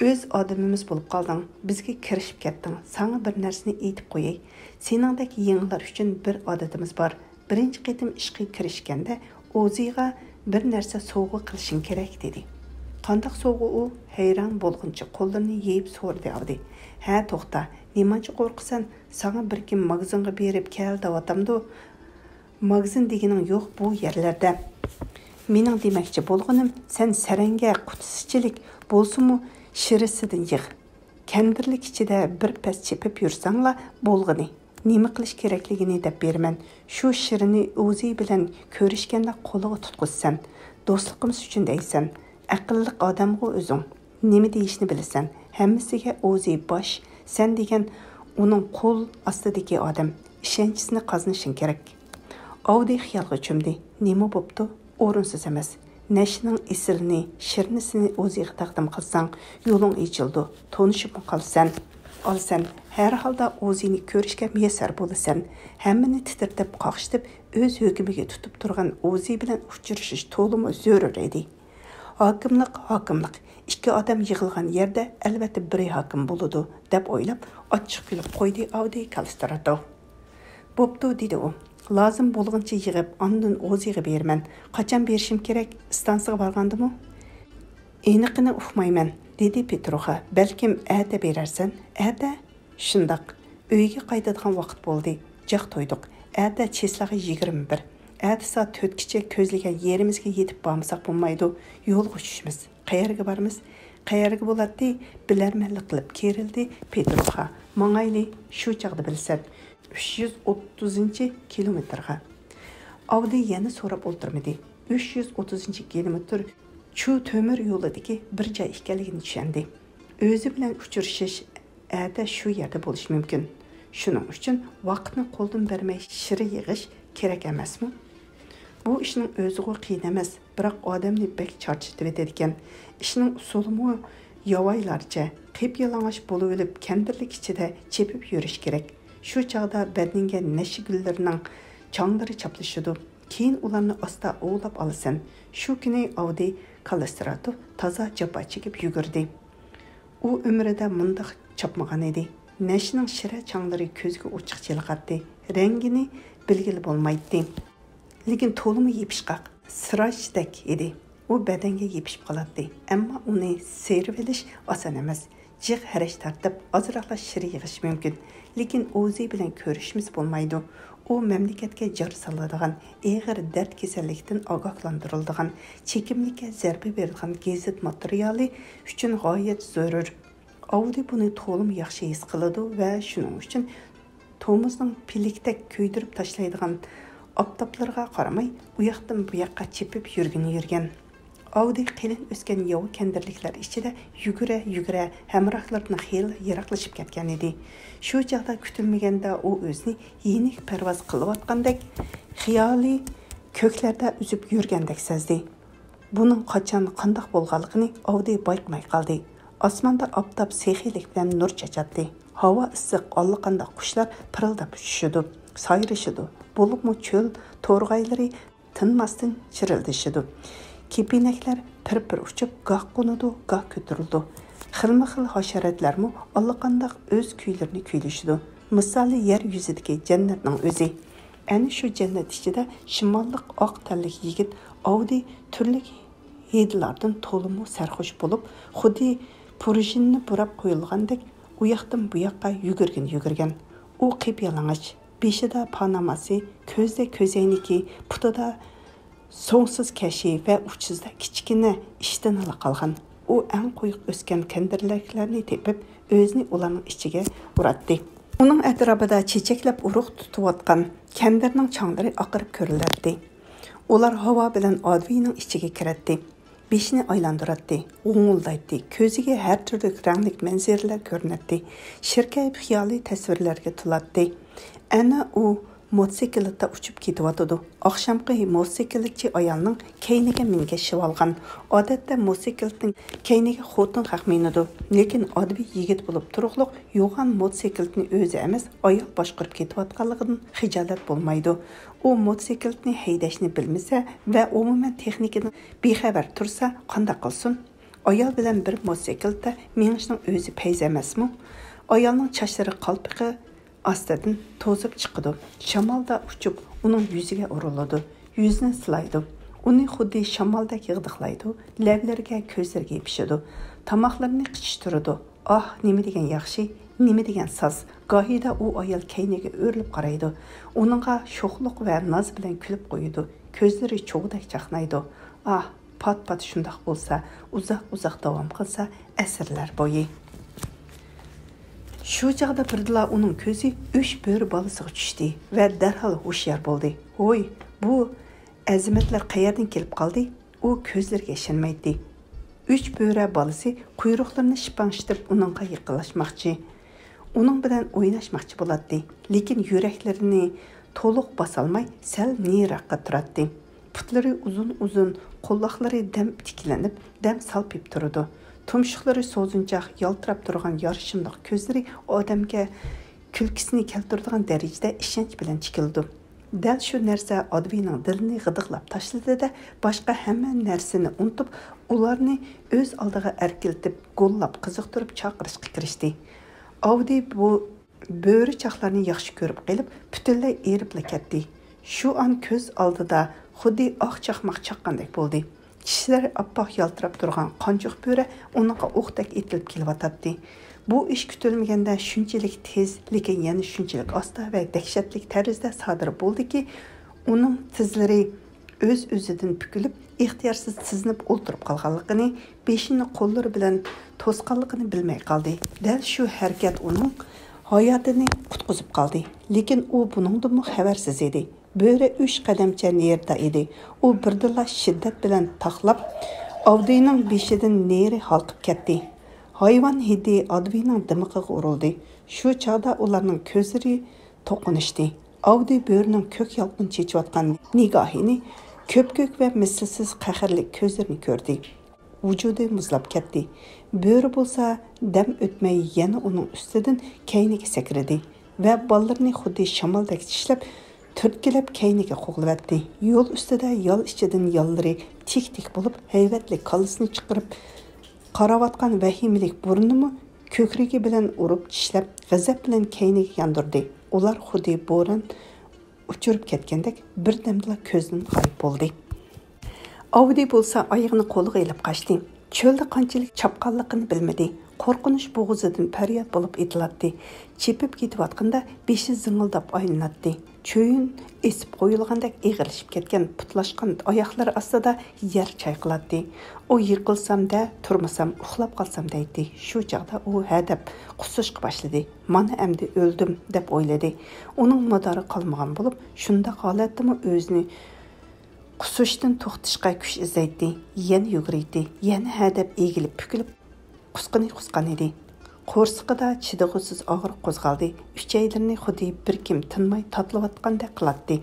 ئۆز ئادىمىمىز بولۇپ قالدىڭ. بىزگە كىرىشىپ كەتتىڭ. ساڭا بىر نەرسىنى ئېيتىپ قوياي. سېنىڭدەك يېڭىلار ئۈچۈن بىر ئادىتىمىز بار. بىرىنچى قېتىم ئىشقا كىرىشكەندە ئوزىغا بىر نەرسە سوۋغا قىلىشىڭ كېرەك، دېدى. قانداق سوۋغا ئۇ؟ ھەيران بولغىنىچە قوللىرىنى يېيىپ سورىدى ئاۋدى. ھە، توختا، نېمانچە قورقىسەن؟ ساڭا بىر كىم ماگىزىنغا بېرىپ كەل دەۋاتامدۇ؟ ماگىزىن دېگىنىڭ يوق بۇ يەرلەردە. مېنىڭ دېمەكچى بولغىنىم، سەن سەرەڭگە قۇتىسىچىلىك بولسىمۇ شىرىسىدىن يىغ. كەندىرلىك ئىچىدە بىر پەس چېپىپ يۈرسەڭلا بولغىنى. نېمە قىلىش كېرەكلىكىنى دەپ بېرىمەن. شۇ شىرنى ئوزى بىلەن كۆرۈشكەندە قولىغا تۇتقۇزىسەن. دوستلۇقىمىز ئۈچۈن دەيسەن. ئەقىللىق ئادەمغۇ ئۆزۈڭ. نېمە دېيىشنى بىلىسەن. ھەممىسىگە ئوزى باش، سەن دېگەن ئۇنىڭ قول ئاستىدىكى ئادەم. ئىشەنچىسىنى قازىنىشىڭ كېرەك. ئاۋدى خىيالغا چۆمدى. نېمە بوپتۇ؟ ئورۇنسىز ئەمەس. نەشىنىڭ ئېسىلىنى، شىرنىسىنى ئوزىغا تەقدىم قىلساڭ، يولۇڭ ئېچىلىدۇ، تونۇشۇپمۇ قالىسەن. ئالىسەن، ھەر ھالدا ئوزىنى كۆرۈشكە مۇيەسسەر بولىسەن. ھەممىنى تىترىتىپ، قاقشىتىپ، ئۆز ھۆكمىگە تۇتۇپ تۇرغان ئوزى بىلەن ئۇچرىشىش تولىمۇ زۆرۈر ئىدى. ھاكىملىق، ھاكىملىق. ئىككى ئادەم يىغىلغان يەردە ئەلۋەتتە بىرى ھاكىم بولىدۇ، دەپ ئويلاپ، ئاچچىق كۈلۈپ قويدى ئاۋدى كالىستراتوف. بوپتۇ، دېدى ئۇ. لازىم بولغىنىچە يىغىپ، ئاندىن ئوزىغا بېرىمەن. قاچان بېرىشىم كېرەك؟ ئىستانسىغا بارغاندىمۇ؟ ئېنىقىنى ئۇقمايمەن، دېدى پېتروخا. بەلكىم ئەتە بېرەرسەن؟ ئەتە؟ شۇنداق. ئۆيگە قايتىدىغان ۋاقىت بولدى. جاق تويدۇق. ئەتە چېسلاغا يىگىرمە بىر. ئەتە سائەت تۆتكىچە كۆزلىگەن يېرىمىزگە يېتىپ بارمىساق بولمايدۇ. يولغا چۈشىمىز. قەيەرگە بارىمىز؟ قەيەرگە بولاتتى؟ بىلەرمەنلىك قىلىپ كېرىلدى پېتروخا. ماڭايلى، شۇ چاغدا بىلىسەن. ئۈچ يۈز ئوتتۇزىنچى كىلومېتىرغا. ئاۋدى يەنە سوراپ ئولتۇرمىدى. ئۈچ يۈز ئوتتۇزىنچى كىلومېتىر چۇ تۆمۈر يولىدىكى بىر جاي ئىكەنلىكىنى چۈشەندى. ئۆزى بىلەن ئۇچرىشىش ئەتە شۇ يەردە بولۇشى مۇمكىن. شۇنىڭ ئۈچۈن ۋاقىتنى قولدىن بەرمەي شىرە يىغىش كېرەك ئەمەسمۇ؟ بۇ ئىشنىڭ ئۆزىغۇ قىيىن ئەمەس، بىراق ئادەمنى بەك چارچىتىۋېتىدىكەن. ئىشنىڭ ئۇسۇلىمۇ ياۋايىلارچە، قىپيالىڭاچ بولۇۋېلىپ، كەندىرلىك ئىچىدە چېپىپ يۈرۈش كېرەك. شۇ چاغدا بەدىنىڭگە نەشە گۈللىرىنىڭ چاڭلىرى چاپلىشىدۇ. كېيىن ئۇلارنى ئاستا ئوۋلاپ ئالىسەن. شۇ كۈنى ئاۋدى كاللىستراتوف تازا جاپا چېكىپ يۈگۈردى. ئۇ ئۆمرىدە مۇنداق چاپمىغان ئىدى. نەشىنىڭ شىرە چاڭلىرى كۆزگە ئوچۇق چېلىقاتتى. رەڭگىنى بىلگىلى بولمايتتى. لېكىن تولىمۇ يېپىشقاق، سىراچتەك ئىدى. ئۇ بەدەنگە يېپىشىپ قالاتتى، ئەمما ئۇنى سىيرىۋېلىش ئاسان ئەمەس. جىق ھەرەج تارتىپ، ئازراقلا شىرە يىغىش مۇمكىن، لېكىن ئوزى بىلەن كۆرۈشمىسە بولمايدۇ. ئۇ مەملىكەتكە جار سالىدىغان ئېغىر دەرد كېسەللىكتىن ئاگاھلاندۇرۇلىدىغان، چېكىملىككە زەربە بېرىدىغان گېزىت ماتېرىيالى ئۈچۈن غايەت زۆرۈر. ئاۋدى بۇنى تولىمۇ ياخشى ھېس قىلىدۇ ۋە شۇنىڭ ئۈچۈن تومۇزنىڭ پىلىكتەك كۆيدۈرۈپ تاشلايدىغان ئاپتاپلىرىغا قارىماي، ئۇياقتىن بۇياققا چېپىپ يۈرگىنى يۈرگەن. ئاۋدى قېلىن ئۆسكەن ياۋا كەندىرلىكلەر ئىچىدە يۈگۈرە-يۈگۈرە ھەمراھلىرىدىن خېلى يىراقلىشىپ كەتكەن ئىدى. شۇ چاغدا كۈتۈلمىگەندە ئۇ ئۆزىنى يېنىك پەرۋاز قىلىۋاتقاندەك، خىيالىي كۆكلەردە ئۈزۈپ يۈرگەندەك سەزدى. بۇنىڭ قاچان، قانداق بولغانلىقىنى ئاۋدى بايقىماي قالدى. ئاسماندا ئاپتاپ سېخىيلىك بىلەن نۇر چاچاتتى. ھاۋا ئىسسىق، ئاللىقانداق قۇشلار پىرىلداپ ئۇچۇشىدۇ، سايرىشىدۇ. بولۇپمۇ چۆل تورغايلىرى تىنماستىن چىرىلدىشىدۇ. كېپىنەكلەر پىر-پىر ئۇچۇپ، گاھ قونىدۇ، گاھ كۆتۈرۈلىدۇ. خىلمۇ خىل ھاشاراتلارمۇ ئاللىقانداق ئۆز كۈيلىرىنى كۈيلىشىدۇ. مىسالى يەر يۈزىدىكى جەننەتنىڭ ئۆزى. ئەنە شۇ جەننەت ئىچىدە شىماللىق ئاق تەنلىك يىگىت ئاۋدى تۈرلۈك ھىدلاردىن تولىمۇ سەرخۇش بولۇپ، خۇددى پۇرژىننى بۇراپ قويۇلغاندەك ئۇ ياقتىن بۇ ياققا يۈگۈرگىن يۈگۈرگەن. ئۇ قىپيالىڭاچ، بېشىدا پاناماسى، كۆزىدە كۆزەينىكى، پۇتىدا سوڭسىز كەشى ۋە ئۇچىسىدا كىچىككىنە ئىشتىنىلا قالغان. ئۇ ئەڭ قويۇق ئۆسكەن كەندىرلەكلەرنى تېپىپ، ئۆزىنى ئۇلارنىڭ ئىچىگە ئۇراتتى. ئۇنىڭ ئەتراپىدا چېچەكلەپ ئۇرۇق تۇتۇۋاتقان كەندىرنىڭ چاڭلىرى ئاقىرىپ كۆرۈنەتتى. ئۇلار ھاۋا بىلەن ئادۋىنىڭ ئىچىگە كىرەتتى. بېشىنى ئايلاندۇراتتى، غۇڭۇلدايتتى، كۆزىگە ھەر تۈرلۈك رەڭلىك مەنزىرىلەر كۆرۈنەتتى. شىركەيپ خىيالىي تەسۋىرلەرگە تولاتتى. ئەنە ئۇ موتوسىكلىتتا ئۇچۇپ كېتىۋاتىدۇ. ئاخشامقى موتوسىكلىتچى ئايالنىڭ كەينىگە مىنگەشىۋالغان. ئادەتتە موتوسىكلىتنىڭ كەينىگە خوتۇن خەق مىنىدۇ. لېكىن ئادۋى يىگىت بولۇپ تۇرۇقلۇق يوغان موتوسىكلىتنى ئۆزى ئەمەس، ئايال باشقۇرۇپ كېتىۋاتقانلىقىدىن خىجالەت بولمايدۇ. ئۇ موتوسىكلىتنى ھەيدەشنى بىلمىسە ۋە ئومۇمەن تېخنىكىدىن بىخەۋەر تۇرسا قانداق قىلسۇن؟ ئايال بىلەن بىر موتوسىكلىتتا مېڭىشنىڭ ئۆزى پەيز ئەمەسمۇ؟ ئايالنىڭ چاچلىرى قالپىقى ئاستىدىن توزۇپ چىقىدۇ. شامالدا ئۇچۇپ ئۇنىڭ يۈزىگە ئۇرۇلىدۇ. يۈزىنى سىلايدۇ. ئۇنى خۇددى شامالدەك يىغدىقلايدۇ. لەۋلىرىگە، كۆزلىرىگە يېپىشىدۇ. تاماقلىرىنى قىچىشتۇرىدۇ. ئاھ، نېمە دېگەن ياخشى، نېمە دېگەن ساز. گاھىدا ئۇ ئايال كەينىگە ئۆرۈلۈپ قارايدۇ. ئۇنىڭغا شوخلۇق ۋە ناز بىلەن كۈلۈپ قويىدۇ. كۆزلىرى چوغدەك چاقنايدۇ. ئاھ، پات-پات شۇنداق بولسا، ئۇزاق-ئۇزاق داۋام قىلسا، ئەسىرلەر بويى. شۇ چاغدا بىردىلا ئۇنىڭ كۆزى ئۈچ بۆرە بالىسىغا چۈشتى ۋە دەرھال ھوشيار بولدى. ھوي، بۇ ئەزىمەتلەر قەيەردىن كېلىپ قالدى؟ ئۇ كۆزلىرىگە ئىشەنمەيتتى. ئۈچ بۆرە بالىسى قۇيرۇقلىرىنى شىپاڭشىتىپ ئۇنىڭغا يېقىنلاشماقچى، ئۇنىڭ بىلەن ئويناشماقچى بولاتتى. لېكىن يۈرەكلىرىنى تولۇق باسالماي سەل نېرىراققا تۇراتتى. پۇتلىرى ئۇزۇن-ئۇزۇن، قوللاقلىرى دەم تىكلىنىپ، دەم سالپىيىپ تۇرىدۇ. تۇمشۇقلىرى سوزۇنچاق يالتىراپ تۇرغان يارىشىملىق كۆزلىرى ئادەمگە كۈلكىسىنى كەلتۈرىدىغان دەرىجىدە ئىشەنچ بىلەن تىكىلىدۇ. دەل شۇ نەرسە ئادۋىنىڭ دىلىنى غىدىقلاپ تاشلىدى-دە، باشقا ھەممە نەرسىنى ئۇنتۇپ، ئۇلارنى ئۆز ئالدىغا ئەركىلىتىپ، گوللاپ، قىزىقتۇرۇپ چاقىرىشقا كىرىشتى. ئاۋدى بۇ بۆرە چاقلارنى ياخشى كۆرۈپ قېلىپ، پۈتۈنلەي ئېرىپلا كەتتى. شۇ ئان كۆز ئالدىدا خۇددى ئاق چاقماق چاققاندەك بولدى. چىشلىرى ئاپئاق يالتىراپ تۇرغان قانچۇق بۆرە ئۇنىڭغا ئوقتەك ئېتىلىپ كېلىۋاتاتتى. بۇ ئىش كۈتۈلمىگەندە شۇنچىلىك تېز، لېكىن يەنە شۇنچىلىك ئاستا ۋە دەھشەتلىك تەرزدە سادىر بولدىكى، ئۇنىڭ تىزلىرى ئۆز-ئۆزىدىن پۈكۈلۈپ، ئىختىيارسىز تىزلىنىپ ئولتۇرۇپ قالغانلىقىنى، بېشىنى قوللىرى بىلەن توسقانلىقىنى بىلمەي قالدى. دەل شۇ ھەرىكەت ئۇنىڭ ھاياتىنى قۇتقۇزۇپ قالدى. لېكىن ئۇ بۇنىڭدىنمۇ خەۋەرسىز ئىدى. بۆرە ئۈچ قەدەمچە نېرىدا ئىدى. ئۇ بىردىنلا شىددەت بىلەن تاقلاپ، ئاۋدىنىڭ بېشىدىن نېرى ھالقىپ كەتتى. ھايۋان ھىدى ئادۋىنىڭ دىمىقىغا ئۇرۇلدى. شۇ چاغدا ئۇلارنىڭ كۆزلىرى توقۇنۇشتى. ئاۋدى بۆرىنىڭ كۆك يالقۇن چېچىۋاتقان نىگاھىنى، كۆپكۆك ۋە مىسلىسىز قەھەرلىك كۆزلىرىنى كۆردى. ۋۇجۇدى مۇزلاپ كەتتى. بۆرە بولسا دەم ئۆتمەي يەنە ئۇنىڭ ئۈستىدىن كەينىگە سەكرىدى ۋە بالىلىرىنى خۇددى شامالدەك چىشلەپ، تۈرتكىلەپ كەينىگە قوغلىۋەتتى. يول ئۈستىدە يال ئىچىدىن ياللىرى تىك-تىك بولۇپ، ھەيۋەتلىك كاللىسىنى چىقىرىپ قاراۋاتقان ۋەھىمىلىك بۇرنىمۇ كۆكرىكى بىلەن ئۇرۇپ چىشلەپ، غەزەپ بىلەن كەينىگە ياندۇردى. ئۇلار خۇددى بوران ئۇچۇرۇپ كەتكەندەك بىردەمدىلا كۆزدىن غايىب بولدى. ئاۋدى بولسا ئايىغىنى قولىغا ئېلىپ قاچتى. چۆلدە قانچىلىك چاپقانلىقىنى بىلمىدى. قورقۇنچ بوغۇزىدىن پەرياد بولۇپ ئېتىلاتتى. چېپىپ كېتىۋاتقىنىدا بېشى زىڭىلداپ ئايلىناتتى. چۆيۈن ئېسىپ قويۇلغاندەك ئېغىرلىشىپ كەتكەن پۇتلاشقان ئاياقلىرى ئاستىدا يەر چايقىلاتتى. ئۇ يىقىلسام دە، تۇرمىسام، ئۇخلاپ قالسام دەيتتى. شۇ چاغدا ئۇ ھەدەپ قۇسۇشقا باشلىدى. مانا ئەمدى ئۆلدۈم دەپ ئويلىدى. ئۇنىڭ مادارى قالمىغان بولۇپ، شۇنداق ھالەتتىمۇ ئۆزىنى قۇسۇشتىن توختىتىشقا كۈچ ئىزدەيتتى. يەنە يۈگۈرەيتتى، يەنە ھەدەپ ئېگىلىپ پۈكۈلۈپ قۇسقىنى قۇسقان ئىدى. قورسىقىدا چىدىغۇسىز ئاغرىق قوزغالدى. ئۈچەيلىرىنى خۇددى بىر كىم تىنماي تاتىلىۋاتقاندەك قىلاتتى.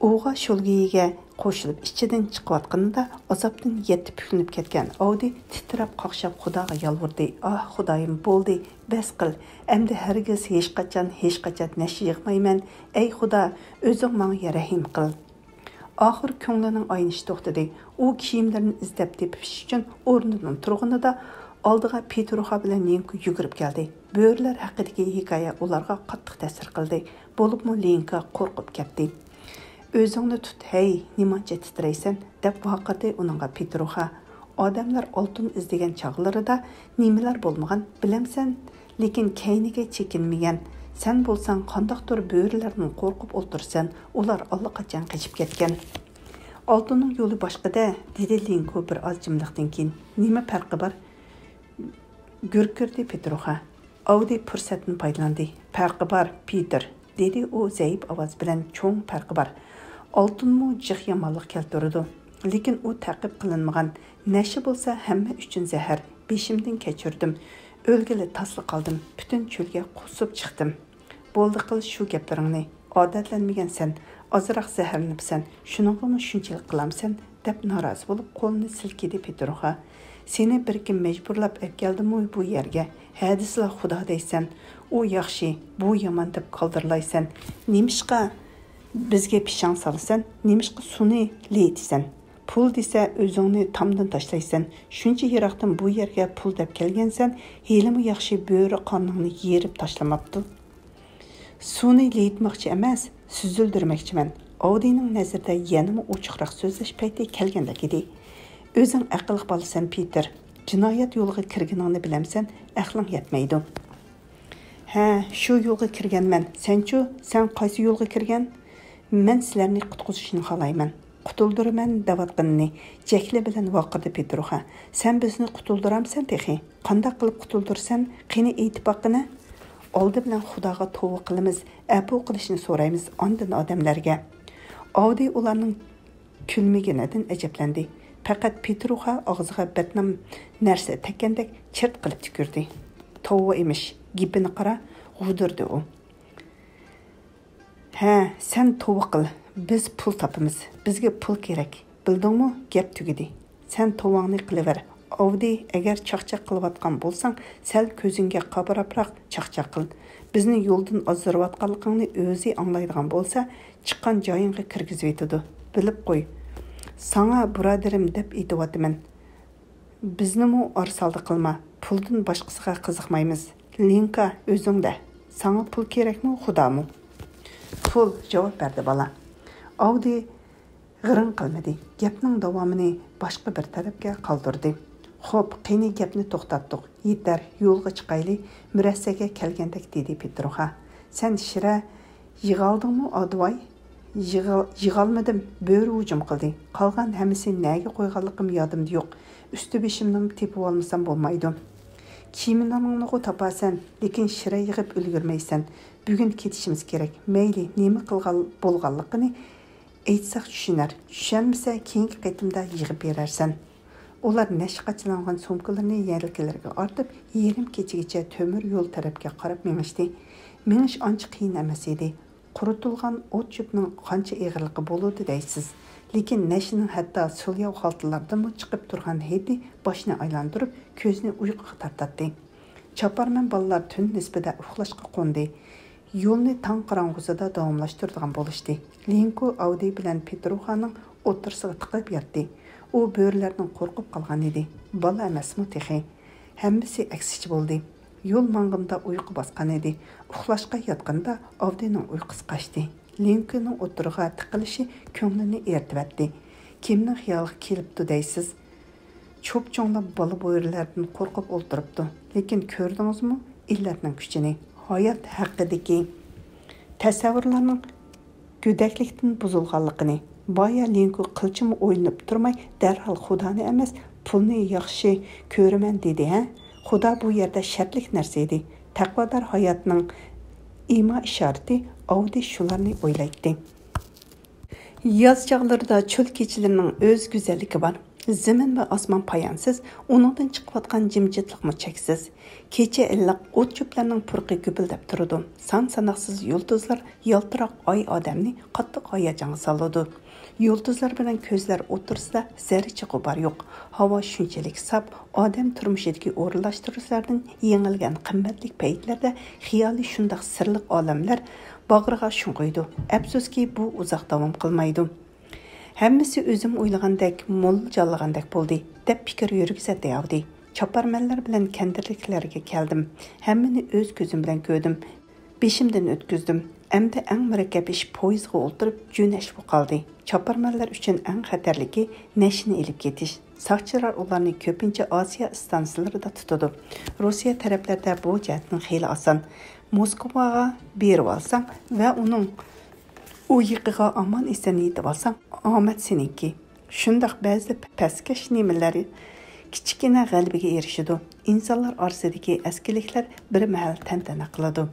ئۇۋا شۆلگىيىگە قوشۇلۇپ ئىچىدىن چىقىۋاتقىنىدا ئازابتىن يەتتە پۈكلىنىپ كەتكەن ئاۋدى تىترەپ قاقشاپ خۇداغا يالۋۇردى. ئاھ، خۇدايىم، بولدى، بەس قىل. ئەمدى ھەرگىز ھېچقاچان، ھېچقاچان نەشە يىغمايمەن. ئەي خۇدا، ئۆزۈڭ ماڭا رەھىم قىل. ئاخىر كۆڭلىنىڭ ئاينىشى توختىدى. ئۇ كىيىملىرىنى ئىزدەپ تېپىش ئۈچۈن ئورنىدىن تۇرغىنىدا، ئالدىغا پېتروخا بىلەن لىنكو يۈگۈرۈپ كەلدى. بۆرىلەر ھەققىدىكى ھېكايە ئۇلارغا قاتتىق تەسىر قىلدى. بولۇپمۇ لىنكا قورقۇپ كەتتى. ئۆزۈڭنى تۇت، ھەي، نېمانچە تىترەيسەن؟ دەپ ۋارقىرىدى ئۇنىڭغا پېتروخا. ئادەملەر ئالتۇن ئىزدىگەن چاغلىرىدا نېمىلەر بولمىغان، بىلەمسەن؟ لېكىن كەينىگە چېكىنمىگەن. سەن بولساڭ قانداقتۇر بۆرىلەردىن قورقۇپ ئولتۇرىسەن، ئۇلار ئاللىقاچان قېچىپ كەتكەن. ئالتۇننىڭ يولى باشقىدە، دېدى لىنكو بىر ئاز جىملىقتىن كېيىن. نېمە پەرقى بار؟ گۈركىرىدى پېتروخا. ئاۋدى پۇرسەتنى پايدىلاندى. پەرقى بار، پېتىر، دېدى ئۇ زەئىپ ئاۋاز بىلەن. چوڭ پەرقى بار. ئالتۇنمۇ جىق يامانلىق كەلتۈرىدۇ. لېكىن ئۇ تەقىب قىلىنمىغان. نەشە بولسا ھەممە ئۈچۈن زەھەر. بېشىمدىن كەچۈردۈم. ئۆلگىلى تاسلا قالدىم. پۈتۈن چۆلگە قۇسۇپ چىقتىم. بولدى قىل شۇ گەپلىرىڭنى. ئادەتلەنمىگەنسەن، ئازراق زەھەرلىنىپسەن، شۇنىڭغىمۇ شۇنچىلىك قىلامسەن؟ دەپ نارازى بولۇپ قولىنى سىلكىدى پېتروخا. سېنى بىر كىم مەجبۇرلاپ ئەكەلدىمۇ بۇ يەرگە؟ ھە دېسىلا خۇدا دەيسەن. ئۇ ياخشى، بۇ يامان دەپ كالدىرلايسەن. نېمىشقا بىزگە پىشاڭ سالىسەن؟ نېمىشقا سۇنى لېيىتىسەن؟ پۇل دېسە ئۆزۈڭنى تامدىن تاشلايسەن. شۇنچە يىراقتىن بۇ يەرگە پۇل دەپ كەلگەنسەن، ھېلىمۇ ياخشى بۆرە قارنىڭنى يېرىپ تاشلىماپتۇ. سۇنى لېيىتماقچى ئەمەس، سۈزۈلدۈرمەكچىمەن. ئاۋدىنىڭ نەزىرىدە يەنىمۇ ئوچۇقراق سۆزلەش پەيتى كەلگەندەك ئىدى. ئۆزۈڭ ئەقىللىق بالىسەن، پېتىر. جىنايەت يولىغا كىرگىنىڭنى بىلەمسەن، ئەقلىڭ يەتمەيدۇ. ھە، شۇ يولغا كىرگەنمەن. سەنچۇ؟ سەن قايسى يولغا كىرگەن؟ مەن سىلەرنى قۇتقۇزۇشنى خالايمەن. قۇتۇلدۇرىمەن دەۋاتقىنىنى جەھلى بىلەن ۋارقىرىدى پېتروخا. سەن بىزنى قۇتۇلدۇرامسەن تېخى؟ قانداق قىلىپ قۇتۇلدۇرىسەن؟ قېنى ئېيتىپ باققىنە. ئالدى بىلەن خۇداغا توۋا قىلىمىز، ئەپۇ قىلىشنى سورايمىز، ئاندىن ئادەملەرگە. ئاۋدى ئۇلارنىڭ كۈلمىگىنىدىن ئەجەبلەندى. پەقەت پېتروخا ئاغزىغا بەتنام نەرسە تەگكەندەك چىرت قىلىپ تۈكۈردى. توۋا ئىمىش، گېپىنى قارا، غۇدۇردى ئۇ. ھە، سەن توۋا قىل، بىز پۇل تاپىمىز، بىزگە پۇل كېرەك، بىلدىڭمۇ؟ گەپ تۈگىدى. سەن توۋاڭنى قىلىۋەر. ئاۋدى، ئەگەر چاقچاق قىلىۋاتقان بولساڭ، سەل كۆزۈڭگە قارىراپراق چاقچاق قىل. بىزنى يولدىن ئازدۇرۇۋاتقانلىقىڭنى ئۆزى ئاڭلايدىغان بولسا، چىققان جايىڭغا كىرگۈزۈۋېتىدۇ. بىلىپ قوي. ساڭا بۇرادىرىم دەپ ئېيتىۋاتىمەن. بىزنىمۇ ئارىسالدى قىلما. پۇلدىن باشقىسىغا قىزىقمايمىز. لىنكا، ئۆزۈڭدە. ساڭا پۇل كېرەكمۇ، خۇدامۇ؟ پۇل، جاۋاب بەردى بالا. ئاۋدى غىرىڭ قىلمىدى. گەپنىڭ داۋامىنى باشقا بىر تەرەپكە قالدۇردى. خوپ، قېنى گەپنى توختاتتۇق. يېتەر، يولغا چىقايلى، مۇرەسسەگە كەلگەندەك دېدى پېتروخا. سەن شىرە يىغالدىڭمۇ، ئادۋاي؟ يىغا-، يىغالمىدىم، بۆرە ھۇجۇم قىلدى. قالغان ھەممىسىنى نەگە قويغانلىقىم يادىمدا يوق. ئۈستى بېشىمنىمۇ تېپىۋالمىسام بولمايدۇ. كىيىملىرىڭنىغۇ تاپارسەن، لېكىن شىرە يىغىپ ئۈلگۈرمەيسەن. بۈگۈن كېتىشىمىز كېرەك. مەيلى، نېمە قىلغان بولغانلىقىنى ئېيتساق چۈشىنەر. چۈشەنمىسە، كېيىنكى قېتىمدا يىغىپ بېرەرسەن. ئۇلار نەشە قاچىلانغان سومكىلىرىنى يەلكىلىرىگە ئارتىپ، يېرىم كېچىگىچە تۆمۈر يول تەرەپكە قاراپ مېڭىشتى. مېڭىش ئانچە قىيىن ئەمەس ئىدى. قۇرۇتۇلغان ئوت-چۆپنىڭ قانچە ئېغىرلىقى بولىدۇ دەيسىز. لېكىن نەشىنىڭ ھەتتا سولياۋ خالتىلاردىنمۇ چىقىپ تۇرغان ھىدى باشنى ئايلاندۇرۇپ، كۆزنى ئۇيقۇغا تارتاتتى. چاپارمەن بالىلار تۈن نىسبىدە ئۇخلاشقا قوندى. يولنى تاڭ قاراڭغۇسىدا داۋاملاشتۇرىدىغان بولۇشتى. لىنكو ئاۋدى بىلەن پېتروخانىڭ ئوتتۇرىسىغا تىقىلىپ ياتتى. ئۇ بۆرىلەردىن قورقۇپ قالغان ئىدى. بالا ئەمەسمۇ تېخى. ھەممىسى ئەكسىچە بولدى. يول ماڭغىنىدا ئۇيقۇ باسقان ئىدى. ئۇخلاشقا ياتقىنىدا ئاۋدىنىڭ ئۇيقۇسى قاچتى. لىنكولنىڭ ئوتتۇرىغا تىقىلىشى كۆڭلىنى ئېرىتىۋەتتى. كىمنىڭ خىيالىغا كېلىپتۇ دەيسىز؟ چوپچوڭلاپ بالا بۆرىلەردىن قورقۇپ ئولتۇرۇپتۇ. لېكىن كۆردىڭىزمۇ ئىللەتنىڭ كۈچىنى؟ ھايات ھەققىدىكى تەسەۋۋۇرلارنىڭ گۆدەكلىكتىن بۇزۇلغانلىقىنى. بايا لىنكو قىلچىمۇ ئويلىنىپ تۇرماي، دەرھال خۇدانى ئەمەس، پۇلنى ياخشى كۆرىمەن دېدى، ھە؟ خۇدا بۇ يەردە شەرتلىك نەرسە ئىدى. تەقۋادار ھاياتنىڭ ئىما ئىشارىتى. ئاۋدى شۇلارنى ئويلايتتى. ياز چاغلىرىدا چۆل كېچىلىرىنىڭ ئۆز گۈزەللىكى بار. زېمىن ۋە ئاسمان پايانسىز، ئۇنىڭدىن چىقىۋاتقان جىمجىتلىقمۇ چەكسىز. كېچە ئىللىق، ئوت-چۆپلەرنىڭ پۇرىقى گۈپۈلدەپ تۇرىدۇ. سان-ساناقسىز يۇلتۇزلار، يالتىراق ئاي ئادەمنى قاتتىق ھاياجانغا سالىدۇ. يۇلتۇزلار بىلەن كۆزلەر ئوتتۇرىسىدا زەررىچە غۇبار يوق. ھاۋا شۇنچىلىك ساپ، ئادەم تۇرمۇشىدىكى ئورۇنلاشتۇرۇشلاردىن يېڭىلگەن قىممەتلىك پەيتلەردە خىيالى شۇنداق سىرلىق ئالەملەر باغرىغا شۇڭغۇيدۇ. ئەپسۇسكى، بۇ ئۇزاق داۋام قىلمايدۇ. ھەممىسى ئۆزۈم ئويلىغاندەك، مول جانلىغاندەك بولدى، دەپ پىكىر يۈرگۈزەتتى ئاۋدى. چاپارمەنلەر بىلەن كەندىرلىكلەرگە كەلدىم. ھەممىنى ئۆز كۆزۈم بىلەن كۆردۈم. بېشىمدىن ئۆتكۈزدۈم. ئەمدى ئەڭ مۇرەككەپ ئىش پويىزغا ئولتۇرۇپ جۆنەشكە قالدى. چاپارمەنلەر ئۈچۈن ئەڭ خەتەرلىكى نەشىنى ئېلىپ كېتىش. ساقچىلار ئۇلارنى كۆپىنچە ئاسىيا ئىستانسىلىرىدا تۇتىدۇ. روسىيە تەرەپلەردە بۇ جەھەتتىن خېلى ئاسان. موسكۋاغا بېرىۋالساڭ ۋە ئۇنىڭ ئۇ يېقىغا ئامان-ئېسەن يېتىۋالساڭ، ئامەت سېنىڭكى. شۇنداق بەزىدە پەسكەش نېمىلەر كىچىككىنە غەلىبىگە ئېرىشىدۇ. ئىنسانلار ئارىسىدىكى ئەسكىلىكلەر بىر مەھەل تەنتەنە قىلىدۇ.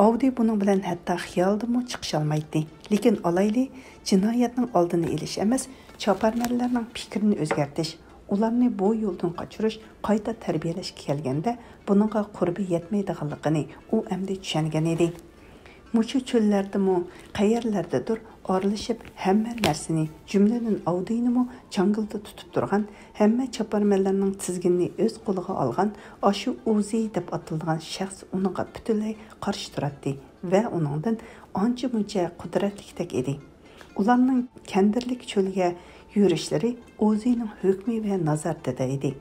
ئاۋدى بۇنىڭ بىلەن ھەتتا خىيالىدىمۇ چىقىشالمايتتى. لېكىن ئالايلى، جىنايەتنىڭ ئالدىنى ئېلىش ئەمەس، چاپارمەنلەرنىڭ پىكرىنى ئۆزگەرتىش، ئۇلارنى بۇ يولدىن قاچۇرۇش، قايتا تەربىيەلەشكە كەلگەندە، بۇنىڭغا قۇربى يەتمەيدىغانلىقىنى ئۇ ئەمدى چۈشەنگەنىدى. مۇشۇ چۆللەردىمۇ، قەيەرلەردىدۇر ئارىلىشىپ، ھەممە نەرسىنى، جۈملىدىن ئاۋدىينىمۇ جاڭگىلدا تۇتۇپ تۇرغان، ھەممە چاپارمەنلەرنىڭ تىزگىنىنى ئۆز قولىغا ئالغان ئاشۇ ئۇزى دەپ ئاتىلىدىغان شەخس ئۇنىڭغا پۈتۈنلەي قارشى تۇراتتى ۋە ئۇنىڭدىن ئانچە-مۇنچە قۇدرەتلىكتەك ئىدى. ئۇلارنىڭ كەندىرلىك چۆلگە يۈرۈشلىرى ئۇزىنىڭ ھۆكمى ۋە نازارىتىدە ئىدى.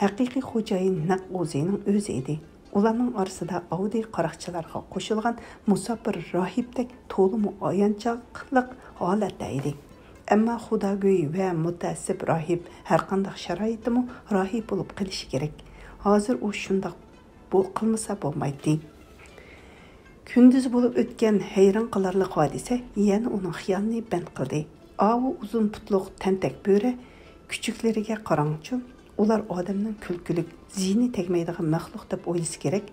ھەقىقىي خوجايىن نەق ئۇزىنىڭ ئۆزى ئىدى. ئۇلارنىڭ ئارىسىدا ئاۋدى قاراقچىلارغا قوشۇلغان مۇساپىر راھىبتەك تولىمۇ ئايانچلىق ھالەتتە ئىدى. ئەمما خۇداگۆي ۋە مۇتەئەسسىپ راھىب ھەرقانداق شارائىتتىمۇ راھىب بولۇپ قېلىشى كېرەك. ھازىر ئۇ شۇنداق بول-، قىلمىسا بولمايتتى. كۈندۈز بولۇپ ئۆتكەن ھەيران قالارلىق ھادىسە يەنە ئۇنىڭ خىيالىنى بەند قىلدى. ئاۋۇ ئۇزۇن پۇتلۇق تەنتەك بۆرە كۈچۈكلىرىگە قاراڭچۇ، ئۇلار ئادەمنىڭ كۈلكىلىك، زىيىنى تەگمەيدىغان مەخلۇق دەپ ئويلىسا كېرەك،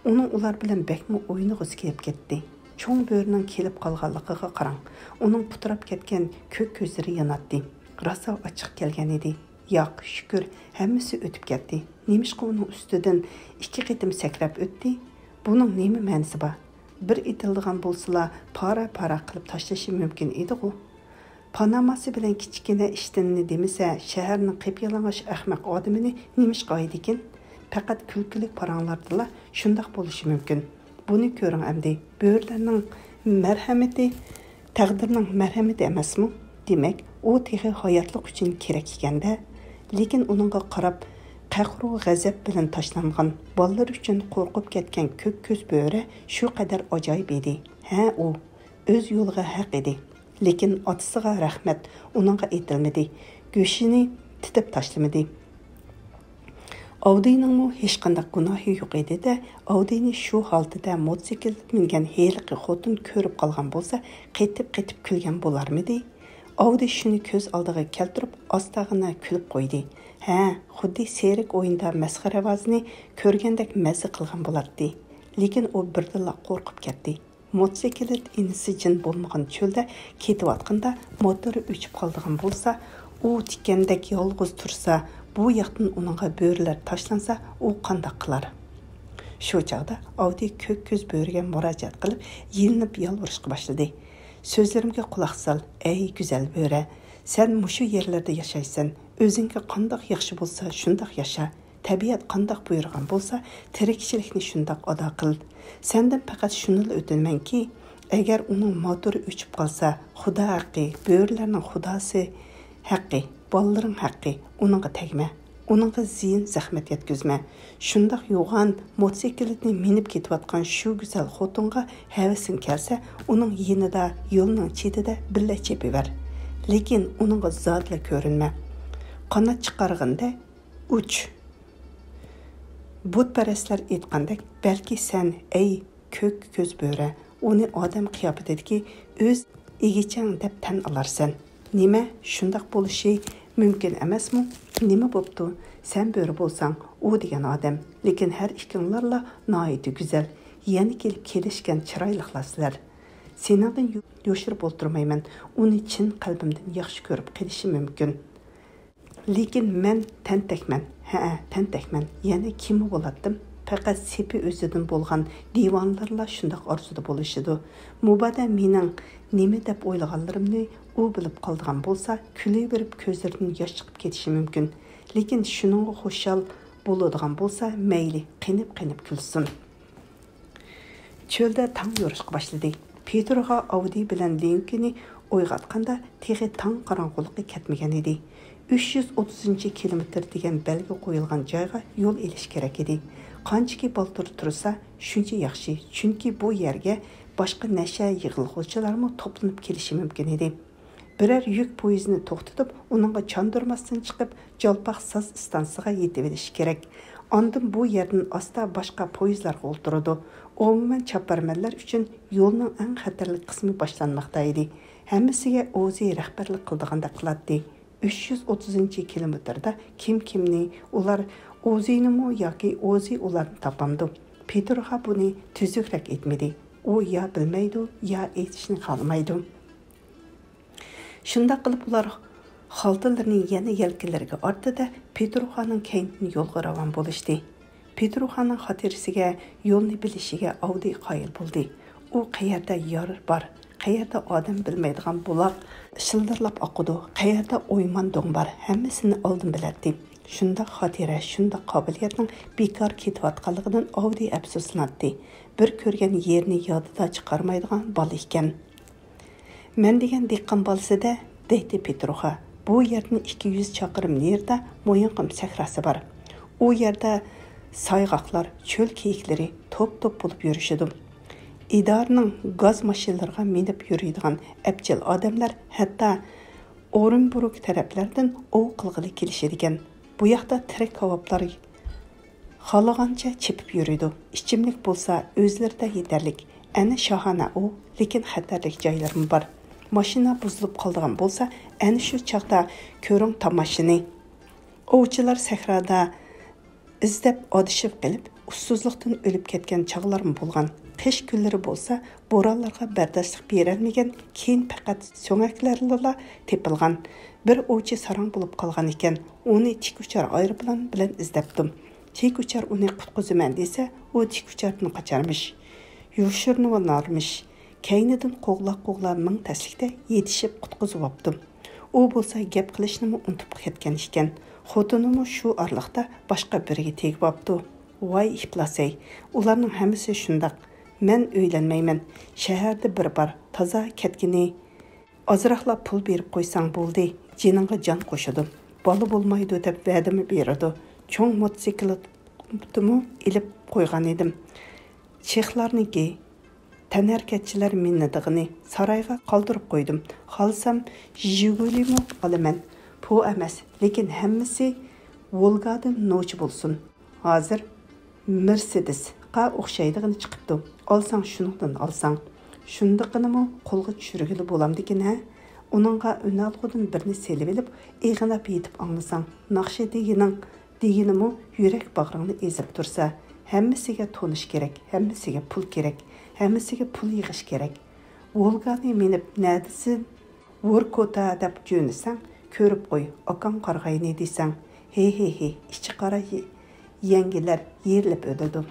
ئۇنىڭ ئۇلار بىلەن بەكمۇ ئوينىغۇسى كېلىپ كەتتى. چوڭ بۆرىنىڭ كېلىپ قالغانلىقىغا قاراڭ، ئۇنىڭ پۇتراپ كەتكەن كۆك كۆزلىرى ياناتتى. راسا ئاچچىق كەلگەنىدى. ياق، شۈكۈر، ھەممىسى ئۆتۈپ كەتتى. نېمىشقا ئۇنىڭ ئۈستىدىن ئىككى قېتىم سەكرەپ ئۆتتى؟ بۇنىڭ نېمە مەنىسى بار؟ بىر ئېتىلىدىغان بولسىلا، پارە-پارە قىلىپ تاشلىشى مۇمكىن ئىدىغۇ. پاناماسى بىلەن كىچىككىنە ئىشتىنىنى دېمىسە، شەھەرنىڭ قىپيالىڭاچ ئەخمەق ئادىمىنى نېمىشقا ئايدىكىن؟ پەقەت كۈلكىلىك پاراڭلاردىلا شۇنداق بولۇشى مۇمكىن. بۇنى كۆرۈڭ ئەمدى، بۆرىلەرنىڭ مەرھەمىتى تەقدىرنىڭ مەرھەمىتى ئەمەسمۇ؟ دېمەك، ئۇ تېخى ھاياتلىق ئۈچۈن كېرەك ئىكەن-دە. لېكىن ئۇنىڭغا قاراپ، قەھرۇ غەزەپ بىلەن تاشلانغان، بالىلىرى ئۈچۈن قورقۇپ كەتكەن كۆك كۆز بۆرە شۇ قەدەر ئاجايىپ ئىدى. ھە، ئۇ ئۆز يولىغا ھەق ئىدى. لېكىن ئاتىسىغا رەھمەت، ئۇنىڭغا ئېتىلمىدى، گۆشىنى تېتىپ تاشلىمىدى. ئاۋدىينىڭمۇ ھېچقانداق گۇناھى يوق ئىدى-دە، ئاۋدىينى شۇ ھالىتىدە موتوسىكلىت مىنگەن ھېلىقى خوتۇن كۆرۈپ قالغان بولسا، قېتىپ-قېتىپ كۈلگەن بولارمىدى؟ ئاۋدىي شۇنى كۆز ئالدىغا كەلتۈرۈپ، ئاستاغىنا كۈلۈپ قويدى. ھە، خۇددى سېرك ئويۇندا مەسخىرىۋازنى كۆرگەندەك مەززە قىلغان بولاتتى. لېكىن ئۇ بىردىنلا قورقۇپ كەتتى. موتوسىكلىت ئىنىسى جىن بولمىغان چۆلدە كېتىۋاتقاندا موتورى ئۆچۈپ قالىدىغان بولسا، ئۇ تىكەندەك يالغۇز تۇرسا، بۇ ياقتىن ئۇنىڭغا بۆرىلەر تاشلانسا، ئۇ قانداق قىلار؟ شۇ چاغدا ئاۋدىي كۆك كۆز بۆرىگە مۇراجىئەت قىلىپ، يېلىنىپ يالۋۇرۇشقا باشلىدى. سۆزلىرىمگە قۇلاق سال، ئەي گۈزەل بۆرە! سەن مۇشۇ يەرلەردە ياشايسەن، ئۆزۈڭگە قانداق ياخشى بولسا، شۇنداق ياشا. تەبىئەت قانداق بۇيرۇغان بولسا، تىرىكچىلىكنى شۇنداق ئادا قىل. سەندىن پەقەت شۇنىلا ئۆتۈنىمەنكى، ئەگەر ئۇنىڭ موتورى ئۆچۈپ قالسا، خۇدا ھەققى، بۆرىلەرنىڭ خۇداسى ھەققى، بالىلىرىڭ ھەققى، ئۇنىڭغا تەگمە. ئۇنىڭغا زىيان، زەخمەت يەتكۈزمە. شۇنداق يوغان موتوسىكلىتنى مىنىپ كېتىۋاتقان شۇ گۈزەل خوتۇنغا ھەۋىسىڭ كەلسە، ئۇنىڭ يېنىدا، يولنىڭ چېتىدە بىللە چېپىۋەر. لېكىن ئۇنىڭغا زادىلا كۆرۈنمە. قانات چىقارغىنىدە ئۇچ. بۇتپەرەسلەر ئېيتقاندەك، بەلكى سەن، ئەي كۆك كۆز بۆرە، ئۇنى ئادەم قىياپىتىدىكى ئۆز ئىگىچەڭ دەپ تەن ئالارسەن. نېمە، شۇنداق بولۇشى مۇمكىن ئەمەسمۇ؟ نېمە بوپتۇ؟ سەن بۆرە بولساڭ، ئۇ دېگەن ئادەم. لېكىن ھەر ئىككىڭلارلا ناھايىتى گۈزەل، يەنە كېلىپ كېلىشكەن چىرايلىقلار سىلەر. سېنىڭدىن يو-، يوشۇرۇپ ئولتۇرمايمەن، ئۇنى چىن قەلبىمدىن ياخشى كۆرۈپ قېلىشىم مۇمكىن. لېكىن مەن تەنتەكمەن، ھەئە، تەنتەكمەن، يەنە كىممۇ بولاتتىم؟ پەقەت سېپى ئۆزىدىن بولغان دىۋانىلارلا شۇنداق ئارزۇدا بولۇشىدۇ. مۇبادا مېنىڭ نېمە دەپ ئويلىغانلىرىمنى ئۇ بىلىپ قالىدىغان بولسا، كۈلۈۋېرىپ كۆزلىرىدىن ياش چىقىپ كېتىشى مۇمكىن. لېكىن شۇنىڭغا خۇشال بولىدىغان بولسا، مەيلى، قېنىپ-قېنىپ كۈلسۇن. چۆلدە تاڭ يورۇشقا باشلىدى. پېتروغا ئاۋدىي بىلەن لېنكىنى ئويغاتقاندا تېخى تاڭ قاراڭغۇلۇقى كەتمىگەن ئىدى. ئۈچ يۈز ئوتتۇزىنچى كىلومېتىر دېگەن بەلگە قويۇلغان جايغا يول ئېلىش كېرەك ئىدى. قانچىكى بالدۇر تۇرسا، شۇنچە ياخشى، چۈنكى بۇ يەرگە باشقا نەشە يىغىلغۇچىلارمۇ توپلىنىپ كېلىشى مۇمكىن ئىدى. بىرەر يۈك پويىزىنى توختىتىپ، ئۇنىڭغا چاندۇرماستىن چىقىپ، جالپاق ساز ئىستانسىسىغا يېتىۋېلىش كېرەك. ئاندىن بۇ يەردىن ئاستا باشقا پويىزلارغا ئولتۇرىدۇ. ئومۇمەن، چاپارمەنلەر ئۈچۈن يولنىڭ ئەڭ خەتەرلىك قىسمى باشلانماقتا ئىدى. ھەممىسىگە ئوزى رەھبەرلىك قىلىدىغاندەك قىلاتتى. ئۈچ يۈز ئوتتۇزىنچى كىلومېتىردا كىم كىمنى، ئۇلار ئوزىنىمۇ ياكى ئوزى ئۇلارنى تاپامدۇ؟ پېتروغا بۇنى تۈزۈكرەك ئېيتمىدى. ئۇ يا بىلمەيدۇ، يا ئېيتىشنى خالىمايدۇ. شۇنداق قىلىپ ئۇلار خالتىلىرىنى يەنە يەلكىلىرىگە ئارتتى-دە، پېتروخانىڭ كەينىدىن يولغا راۋان بولۇشتى. پېتروخانىڭ خاتىرىسىگە، يولنى بىلىشىگە ئاۋدى قايىل بولدى. ئۇ قەيەردە يار بار، قەيەردە ئادەم بىلمەيدىغان بۇلاق شىلدىرلاپ ئاقىدۇ، قەيەردە ئويمان دۆڭ بار، ھەممىسىنى ئالدىن بىلەتتى. شۇنداق خاتىرە، شۇنداق قابىلىيەتنىڭ بىكار كېتىۋاتقانلىقىدىن ئاۋدى ئەپسۇسلىناتتى. بىر كۆرگەن يېرىنى يادىدا چىقارمايدىغان بالا ئىكەن. مەن دېگەن دېھقان بالىسى-دە، دەيتتى پېتروخا. بۇ يەردىن ئىككى يۈز چاقىرىم نېرىدا مويۇنقۇم سەھراسى بار. ئۇ يەردە سايغاقلار، چۆل كېيىكلىرى توپ-توپ بولۇپ يۈرۈشىدۇ. ئىدارىنىڭ گاز ماشىنىلىرىغا مىنىپ يۈرىدىغان ئەپچىل ئادەملەر ھەتتا ئورېنبۇرگ تەرەپلەردىن ئوۋ قىلغىلى كېلىشىدىكەن. بۇ ياقتا تىرىك كاۋاپلار خالىغانچە چېپىپ يۈرىدۇ. ئىچىملىك بولسا ئۆزلىرىدە يېتەرلىك. ئەنە شاھانە ئوۋ، لېكىن خەتەرلىك جايلىرىمۇ بار. ماشىنا بۇزۇلۇپ قالىدىغان بولسا، ئەنە شۇ چاغدا كۆرۈڭ تاماشىنى. ئوۋچىلار سەھرادا ئىزدەپ ئادىشىپ قېلىپ، ئۇسسۇزلۇقتىن ئۆلۈپ كەتكەن چاغلارمۇ بولغان. قىش كۈنلىرى بولسا، بورانلارغا بەرداشلىق بېرەلمىگەن، كېيىن پەقەت سۆڭەكلەرلىلا تېپىلغان. بىر ئوۋچى ساراڭ بولۇپ قالغان ئىكەن، ئۇنى تىك ئۇچار ئايروپىلان بىلەن ئىزدەپتۇ. تىك ئۇچار ئۇنى قۇتقۇزىمەن دېسە، ئۇ تىك ئۇچاردىن قاچارمىش، يوشۇرۇنۇۋالارمىش، كەينىدىن قوغلا-قوغلا مىڭ تەسلىكتە يېتىشىپ قۇتقۇزۇۋاپتۇ. ئۇ بولسا گەپ قىلىشنىمۇ ئۇنتۇپ كەتكەن ئىكەن. خوتۇنىمۇ شۇ ئارىلىقتا باشقا بىرىگە تېگىۋاپتۇ. ۋاي ئىپلاسەي، ئۇلارنىڭ ھەممىسى شۇنداق. مەن ئۆيلەنمەيمەن. شەھەردە بىر بار، تازا كەتكىنى. ئازراقلا پۇل بېرىپ قويساڭ بولدى، جېنىڭغا جان قوشىدۇ. بالا بولمايدۇ دەپ ۋەدىمۇ بېرىدۇ. چوڭ موتوسىكلىتىمۇ ئېلىپ قويغان ئىدىم. چېخلارنىڭكى، تەنھەرىكەتچىلەر مىنىدىغىنى، سارايغا قالدۇرۇپ قويدۇم. خالىسام ژىگۇلىمۇ ئالىمەن. پو ئەمەس، لېكىن ھەممىسى ۋولگادىن نوچى بولسۇن. ھازىر مېرسېدېسقا ئوخشايدىغىنى چىقىپتۇ. ئالساڭ شۇنىڭدىن ئالساڭ. شۇندىقىنىمۇ قولغا چۈشۈرگىلى بولامدىكىن ھە؟ ئۇنىڭغا ئۈنئالغۇدىن بىرنى سېلىۋېلىپ، ئېغىناپ يېتىپ ئاڭلىساڭ، ناخشا دېگىنىڭ دېگىنىمۇ يۈرەك باغرىڭنى ئېزىپ تۇرسا. ھەممىسىگە تونۇش كېرەك، ھەممىسىگە پۇل كېرەك، ھەممىسىگە پۇل يىغىش كېرەك. ۋولگانى مىنىپ نەدىسى ۋوركوتا دەپ جۆنىسەڭ، كۆرۈپ قوي، ئاكاڭ قارىغاينى دېسەڭ، ھې ھې ھې، ئىچى قارا يەڭگىلەر يېرىلىپ ئۆلىدۇ.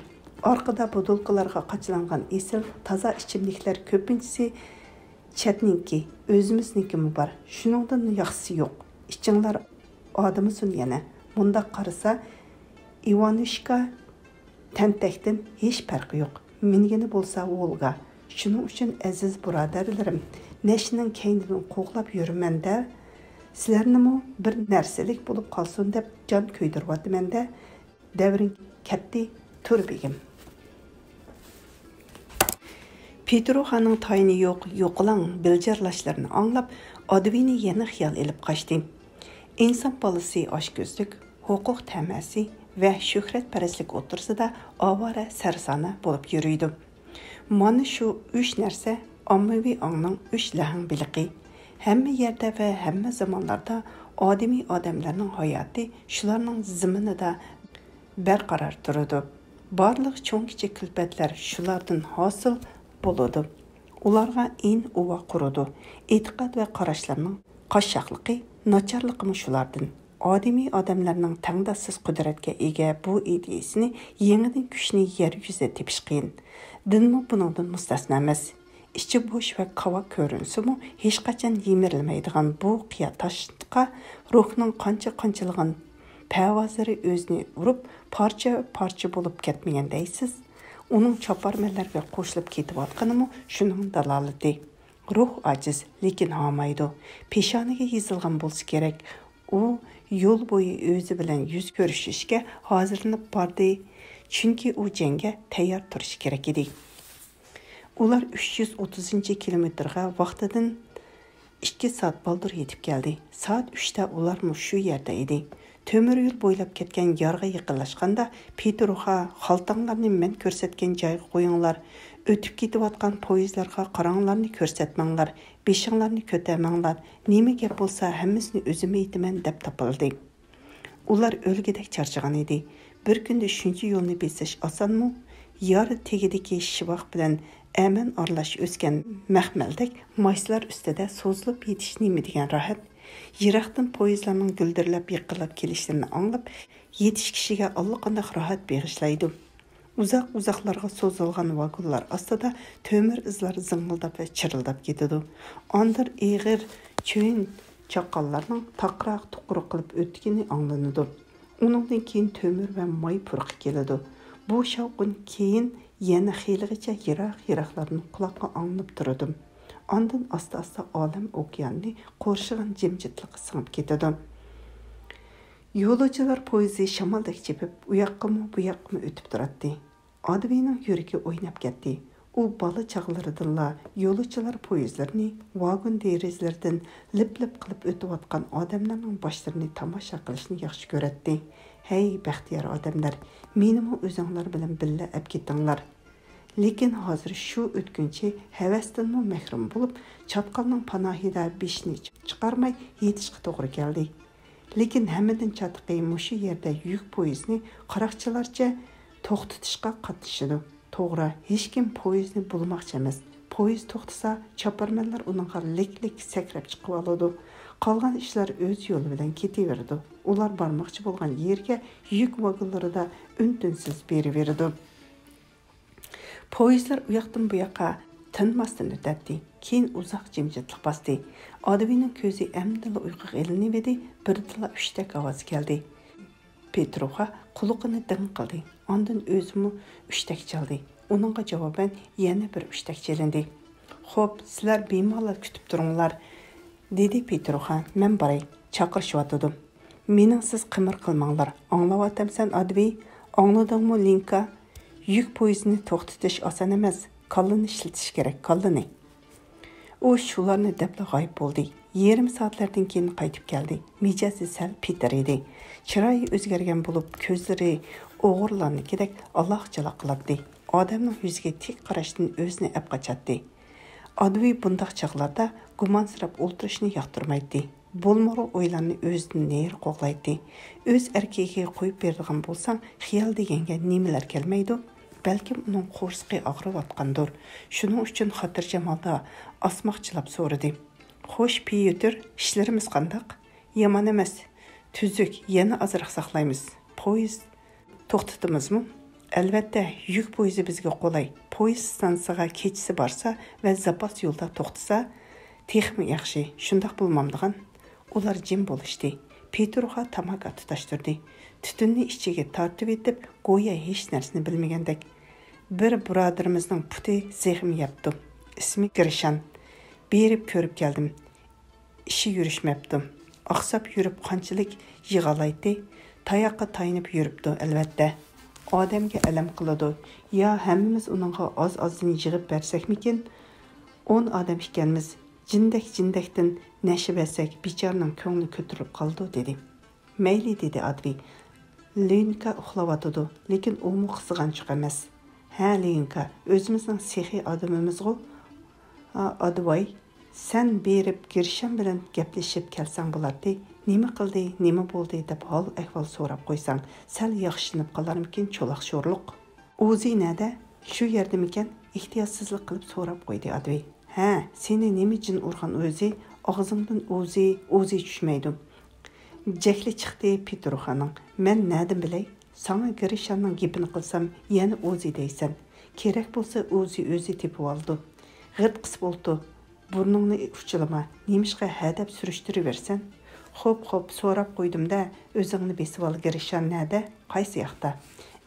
ئارقىدا بوتۇلكىلارغا قاچىلانغان ئېسىل، تازا ئىچىملىكلەر كۆپىنچىسى چەتنىڭكى، ئۆزىمىزنىڭكىمۇ بار. شۇنىڭدىن ياخشىسى يوق. ئىچىڭلار ئادىمىسۇن يەنە. مۇنداق قارىسا، ئىۋانۇشكا تەنتەكتىن ھېچ پەرقى يوق. مىنگىنى بولسا ۋولگا. شۇنىڭ ئۈچۈن ئەزىز بۇرادەرلىرىم، نەشىنىڭ كەينىدىن قوغلاپ يۈرىمەن-دە، سىلەرنىمۇ بىر نەرسىلىك بولۇپ قالسۇن دەپ جان كۆيدۈرۈۋاتىمەن-دە، دەۋرىڭ كەتتى، تۇر بېگىم. پېتروخانىڭ تايىنى يوق يوقىلاڭ بىلجىرلاشلىرىنى ئاڭلاپ، ئادۋىنى يەنە خىيال ئېلىپ قاچتى. ئىنسان بالىسى ئاچكۆزلۈك، ھوقۇق تەمەسى ۋە شۆھرەتپەرەسلىك ئوتتۇرىسىدا ئاۋارە سەرسانە بولۇپ يۈرىدۇ. مانا شۇ ئۈچ نەرسە ئاممىۋى ئاڭنىڭ ئۈچ لەھەڭ بېلىقى. ھەممە يەردە ۋە ھەممە زامانلاردا ئادىمىي ئادەملەرنىڭ ھاياتى شۇلارنىڭ زېمىنىدا بەرقارار تۇرىدۇ. بارلىق چوڭ-كىچىك كۈلپەتلەر شۇلاردىن ھاسىل بولىدۇ. ئۇلارغا ئىن-ئۇۋا قۇرىدۇ. ئېتىقاد ۋە قاراشلارنىڭ قاششاقلىقى، ناچارلىقىمۇ شۇلاردىن. ئادىمىي ئادەملەرنىڭ تەڭداشسىز قۇدرەتكە ئىگە بۇ ئىدىيىسىنى يېڭىدىن كۈچنى يەر يۈزىدە تېپىش قىيىن. دىنمۇ بۇنىڭدىن مۇستەسنا ئەمەس. ئىچى بوش ۋە كاۋا كۆرۈنسىمۇ، ھېچقاچان يىمىرىلمەيدىغان بۇ قىيا تاشقا روھنىڭ قانچە قانچىلىغان پەۋازىرى ئۆزىنى ئۇرۇپ، پارچە-پارچە بولۇپ كەتمىگەن دەيسىز؟ ئۇنىڭ چاپارمەنلەرگە قوشۇلۇپ كېتىۋاتقىنىمۇ شۇنىڭ دالالىتى. روھ ئاجىز، لېكىن ھامايدۇ. پېشانىگە يېزىلغان بولسا كېرەك، ئۇ يول بويى ئۆزى بىلەن يۈز كۆرۈشۈشكە ھازىرلىنىپ باردى، چۈنكى ئۇ جەڭگە تەييار تۇرۇشى كېرەك ئىدى. ئۇلار ئۈچ يۈز ئوتتۇزىنچى كىلومېتىرغا ۋاقتىدىن ئىككى سائەت بالدۇر يېتىپ كەلدى. سائەت ئۈچتە ئۇلارمۇ شۇ يەردە ئىدى. تۆمۈر يول بويلاپ كەتكەن يارغا يېقىنلاشقاندا، پېتروخا، «خالتاڭلارنى مەن كۆرسەتكەن جايغا قويۇڭلار، ئۆتۈپ كېتىۋاتقان پويىزلارغا قاراڭلارنى كۆرسەتمەڭلار، بېشىڭلارنى كۆتەرمەڭلار، نېمە گەپ بولسا، ھەممىسىنى ئۆزۈم ئېيتىمەن» دەپ تاپىلدى. ئۇلار ئۆلگۈدەك چارچىغان ئىدى. بىر كۈندە شۇنچە يولنى بېسىش ئاسانمۇ؟ يار تېگىدىكى شىۋاق بىلەن ئەمەن ئارىلاش ئۆسكەن مەخمەلدەك مايسىلار ئۈستىدە سوزۇلۇپ يېتىش نېمە دېگەن راھەت! يىراقتىن پويىزلارنىڭ گۈلدۈرلەپ يېقىنلاپ كېلىشلىرىنى ئاڭلاپ، يېتىش كىشىگە ئاللىقانداق راھەت بېغىشلايدۇ. ئۇزاق-ئۇزاقلارغا سوزۇلغان ۋاگونلار ئاستىدا تۆمۈر ئىزلار زىڭىلداپ ۋە چىرىلداپ كېتىدۇ. ئاندىن ئېغىر چۆن چاققانلارنىڭ تاقراق-تۇقراق قىلىپ ئۆتكىنى ئاڭلىنىدۇ. ئۇنىڭدىن كېيىن تۆمۈر ۋە ماي پۇرىقى كېلىدۇ. بۇ شاۋقۇن كېيىن يەنە خېلىغىچە يىراق-يىراقلاردىن قۇلاققا ئاڭلىنىپ تۇرىدۇ. ئاندىن ئاستا-ئاستا ئالەم ئوكياننى قورشىغان جىمجىتلىققا سىڭىپ كېتىدۇ. يولۇچىلار پويىزى شامالدەك چېپىپ، ئۇياققىمۇ، بۇياققىمۇ ئۆتۈپ تۇراتتى. ئادۋىنىڭ يۈرىكى ئويناپ كەتتى. ئۇ بالا چاغلىرىدىنلا يولۇچىلار پويىزلىرىنى، ۋاگون دېرىزىلىرىدىن لىپ-لىپ قىلىپ ئۆتۈۋاتقان ئادەملەرنىڭ باشلىرىنى تاماشا قىلىشنى ياخشى كۆرەتتى. ھەي، بەختىيار ئادەملەر، مېنىمۇ ئۆزۈڭلار بىلەن بىللە ئەپ كېتىڭلار! لېكىن ھازىر شۇ ئۆتكۈنچى ھەۋەستىنمۇ مەھرۇم بولۇپ، چاتقالنىڭ پاناھىدا بېشىنى چىقارماي يېتىشقا توغرا كەلدى. لېكىن ھەممىدىن چاتىقى مۇشۇ يەردە يۈك پويىزىنى قاراقچىلارچە توختىتىشقا قاتنىشىدۇ. توغرا، ھېچكىم پويىزنى بۇلىماقچى ئەمەس. پويىز توختىسا، چاپارمەنلەر ئۇنىڭغا لىك-لىك سەكرەپ چىقىۋالىدۇ. قالغان ئىشلار ئۆز يولى بىلەن كېتىۋېرىدۇ. ئۇلار بارماقچى بولغان يېرىگە يۈك ۋاگونلىرىدا ئۈن-تىنسىز بېرىۋېرىدۇ. پويىزلار ئۇياقتىن بۇياققا تىنماستىن ئۆتەتتى. كېيىن ئۇزاق جىمجىتلىق باستى. ئادۋىنىڭ كۆزى ئەمدىلا ئۇيقۇغا ئىلىنىۋىدى، بىردىنلا ئۈشتەك ئاۋازى كەلدى. پېتروخا قۇلىقىنى دىڭ قىلدى، ئاندىن ئۆزىمۇ ئۈشتەك چالدى. ئۇنىڭغا جاۋابەن يەنە بىر ئۈشتەك چېلىندى. «خوپ، سىلەر بىمالال كۈتۈپ تۇرۇڭلار»، دېدى پېتروخا. «مەن باراي، چاقىرىشىۋاتىدۇ. مېنىڭسىز قىمىر قىلماڭلار. ئاڭلاۋاتامسەن، ئادۋى؟ ئاڭلىدىڭمۇ، لىنكا؟ يۈك پويىزىنى توختىتىش ئاسان ئەمەس. كاللىنى ئىشلىتىش كېرەك، كاللىنى.» ئۇ شۇلارنى دەپلا غايىب بولدى. يېرىم سائەتلەردىن كېيىن قايتىپ كەلدى. مىجەزى سەل پىتىر ئىدى. چىرايى ئۆزگەرگەن بولۇپ، كۆزلىرى ئوغرىلارنىڭكىدەك ئالاق-چالاق قىلاتتى. ئادەمنىڭ يۈزىگە تىك قاراشتىن ئۆزىنى ئەپ قاچاتتى. ئادۋى بۇنداق چاغلاردا گۇمانسىراپ ئولتۇرۇشنى ياقتۇرمايتتى. بولمىغۇر ئويلارنى ئۆزىدىن نېرى قوغلايتتى. ئۆز ئەركىگە قويۇپ بېرىدىغان بولساڭ، خىيال دېگەنگە نېمىلەر كەلمەيدۇ؟ بەلكىم ئۇنىڭ قورسىقى ئاغرىۋاتقاندۇر. شۇنىڭ ئۈچۈن خاتىرجەم ھالدا ئاسماقچىلاپ سورىدى. «خوش، پيوتىر، ئىشلىرىمىز قانداق؟» «يامان ئەمەس. تۈزۈك، يەنە ئازراق ساقلايمىز.» «پويىز توختىتىمىزمۇ؟» «ئەلۋەتتە، يۈك پويىزى بىزگە قولاي. پويىز ئىستانسىغا كېچىسى بارسا ۋە زاپاس يولدا توختىسا، تېخىمۇ ياخشى. شۇنداق بولمامدىغان؟» ئۇلار جىم بولۇشتى. پېتروخا تاماكا تۇتاشتۇردى. تۈتۈننى ئىچىگە تارتىۋېتىپ، گويا ھېچ نەرسىنى بىلمىگەندەك. «بىر بۇرادىرىمىزنىڭ پۇتى زېخىم يەپتۇ. ئىسمى گىرشان. بېرىپ كۆرۈپ كەلدىم. ئىشى يۈرۈشمەپتۇ. ئاقساپ يۈرۈپ قانچىلىك يىغالايتتى؟ تاياققا تايىنىپ يۈرۈپتۇ، ئەلۋەتتە. ئادەمگە ئەلەم قىلىدۇ. يا ھەممىمىز ئۇنىڭغا ئاز-ئازدىن يىغىپ بەرسەكمىكىن؟ ئون ئادەم ئىكەنمىز. جىندەك-جىندەكتىن نەشە بەرسەك، بىچارىنىڭ كۆڭلى كۆتۈرۈلۈپ قالىدۇ»، دېدى. «مەيلى»، دېدى ئادۋى. «ليۇنكا ئۇخلاۋاتىدۇ، لېكىن ئۇمۇ قىزغانچۇق ئەمەس. ھە، ليۇنكا، ئۆزىمىزنىڭ سېخىي ئادىمىمىزغۇ. ئا، ئادۋاي، سەن بېرىپ گىرشان بىلەن گەپلىشىپ كەلسەڭ بولاتتى. نېمە قىلدى، نېمە بولدى دەپ ھال-ئەھۋال سوراپ قويساڭ، سەل ياخشىلىنىپ قالارمىكىن، چولاق شورلۇق.» «ئۇزى نەدە؟ شۇ يەردىمىكەن؟» ئېھتىياتسىزلىق قىلىپ سوراپ قويدى ئادۋى. «ھە، سېنى نېمە جىن ئۇرغان ئۆزى؟ ئاغزىڭدىن ئۇزى، ئۇزى چۈشمەيدۇ.» «جەھلى چىقتى پېتروخانىڭ. مەن نەدىن بىلەي؟ ساڭا گىرىشاننىڭ گېپىنى قىلسام، يەنە ئۇزى دەيسەن. كېرەك بولسا ئۇزى ئۆزى تېپىۋالىدۇ. غىت قىسىپ ئولتۇر. بۇرنۇڭنى ئۇچىلىما. نېمىشقا ھە دەپ سۈرۈشتۈرۈۋېرىسەن؟» «خوپ، خوپ، سوراپ قويدۇم-دە، ئۆزۈڭنى بېسىۋال، گىرىشان نەدە؟ قايسى ياقتا؟»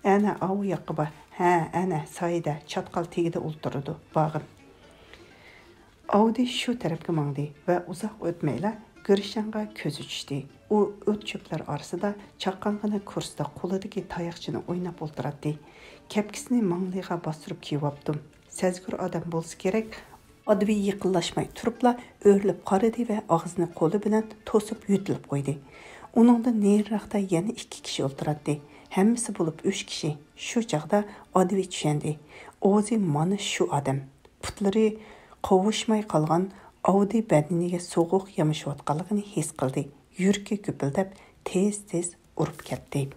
«ئەنە، ئاۋۇ ياققا بار.» «ھە، ئەنە، سايىدە، چاتقال تېگىدە ئولتۇرىدۇ، بارغىن.» ئاۋدى شۇ تەرەپكە ماڭدى ۋە ئۇزاق ئۆتمەيلا گىرشەڭغا كۆزى چۈشتى. ئۇ ئوت-چۆپلەر ئارىسىدا چاققانغىنا كۇرسىدا قولىدىكى تاياقچىنى ئويناپ ئولتۇراتتى. كەپكىسىنى ماڭلىيىغا باستۇرۇپ كىيىۋاپتۇ. سەزگۈر ئادەم بولسا كېرەك، ئادۋېي يېقىنلاشماي تۇرۇپلا ئۆرۈلۈپ قارىدى ۋە ئاغزىنى قولى بىلەن توسۇپ يۆتىلىپ قويدى. ئۇنىڭدىن نېرىراقتا يەنە ئىككى كىشى ئولتۇراتتى. ھەممىسى بولۇپ ئۈچ كىشى. شۇ چاغدا ئادۋېي چۈشەندى. ئوزى مانا شۇ ئادەم. پۇتلىرى قوۋۇشماي قالغان، ئاۋۇدى بەدىنىگە سوغۇق يامىشىۋاتقانلىقىنى ھېس قىلدى. يۈرىكى گۈپۈلدەپ، تېز-تېز ئۇرۇپ كەتتى.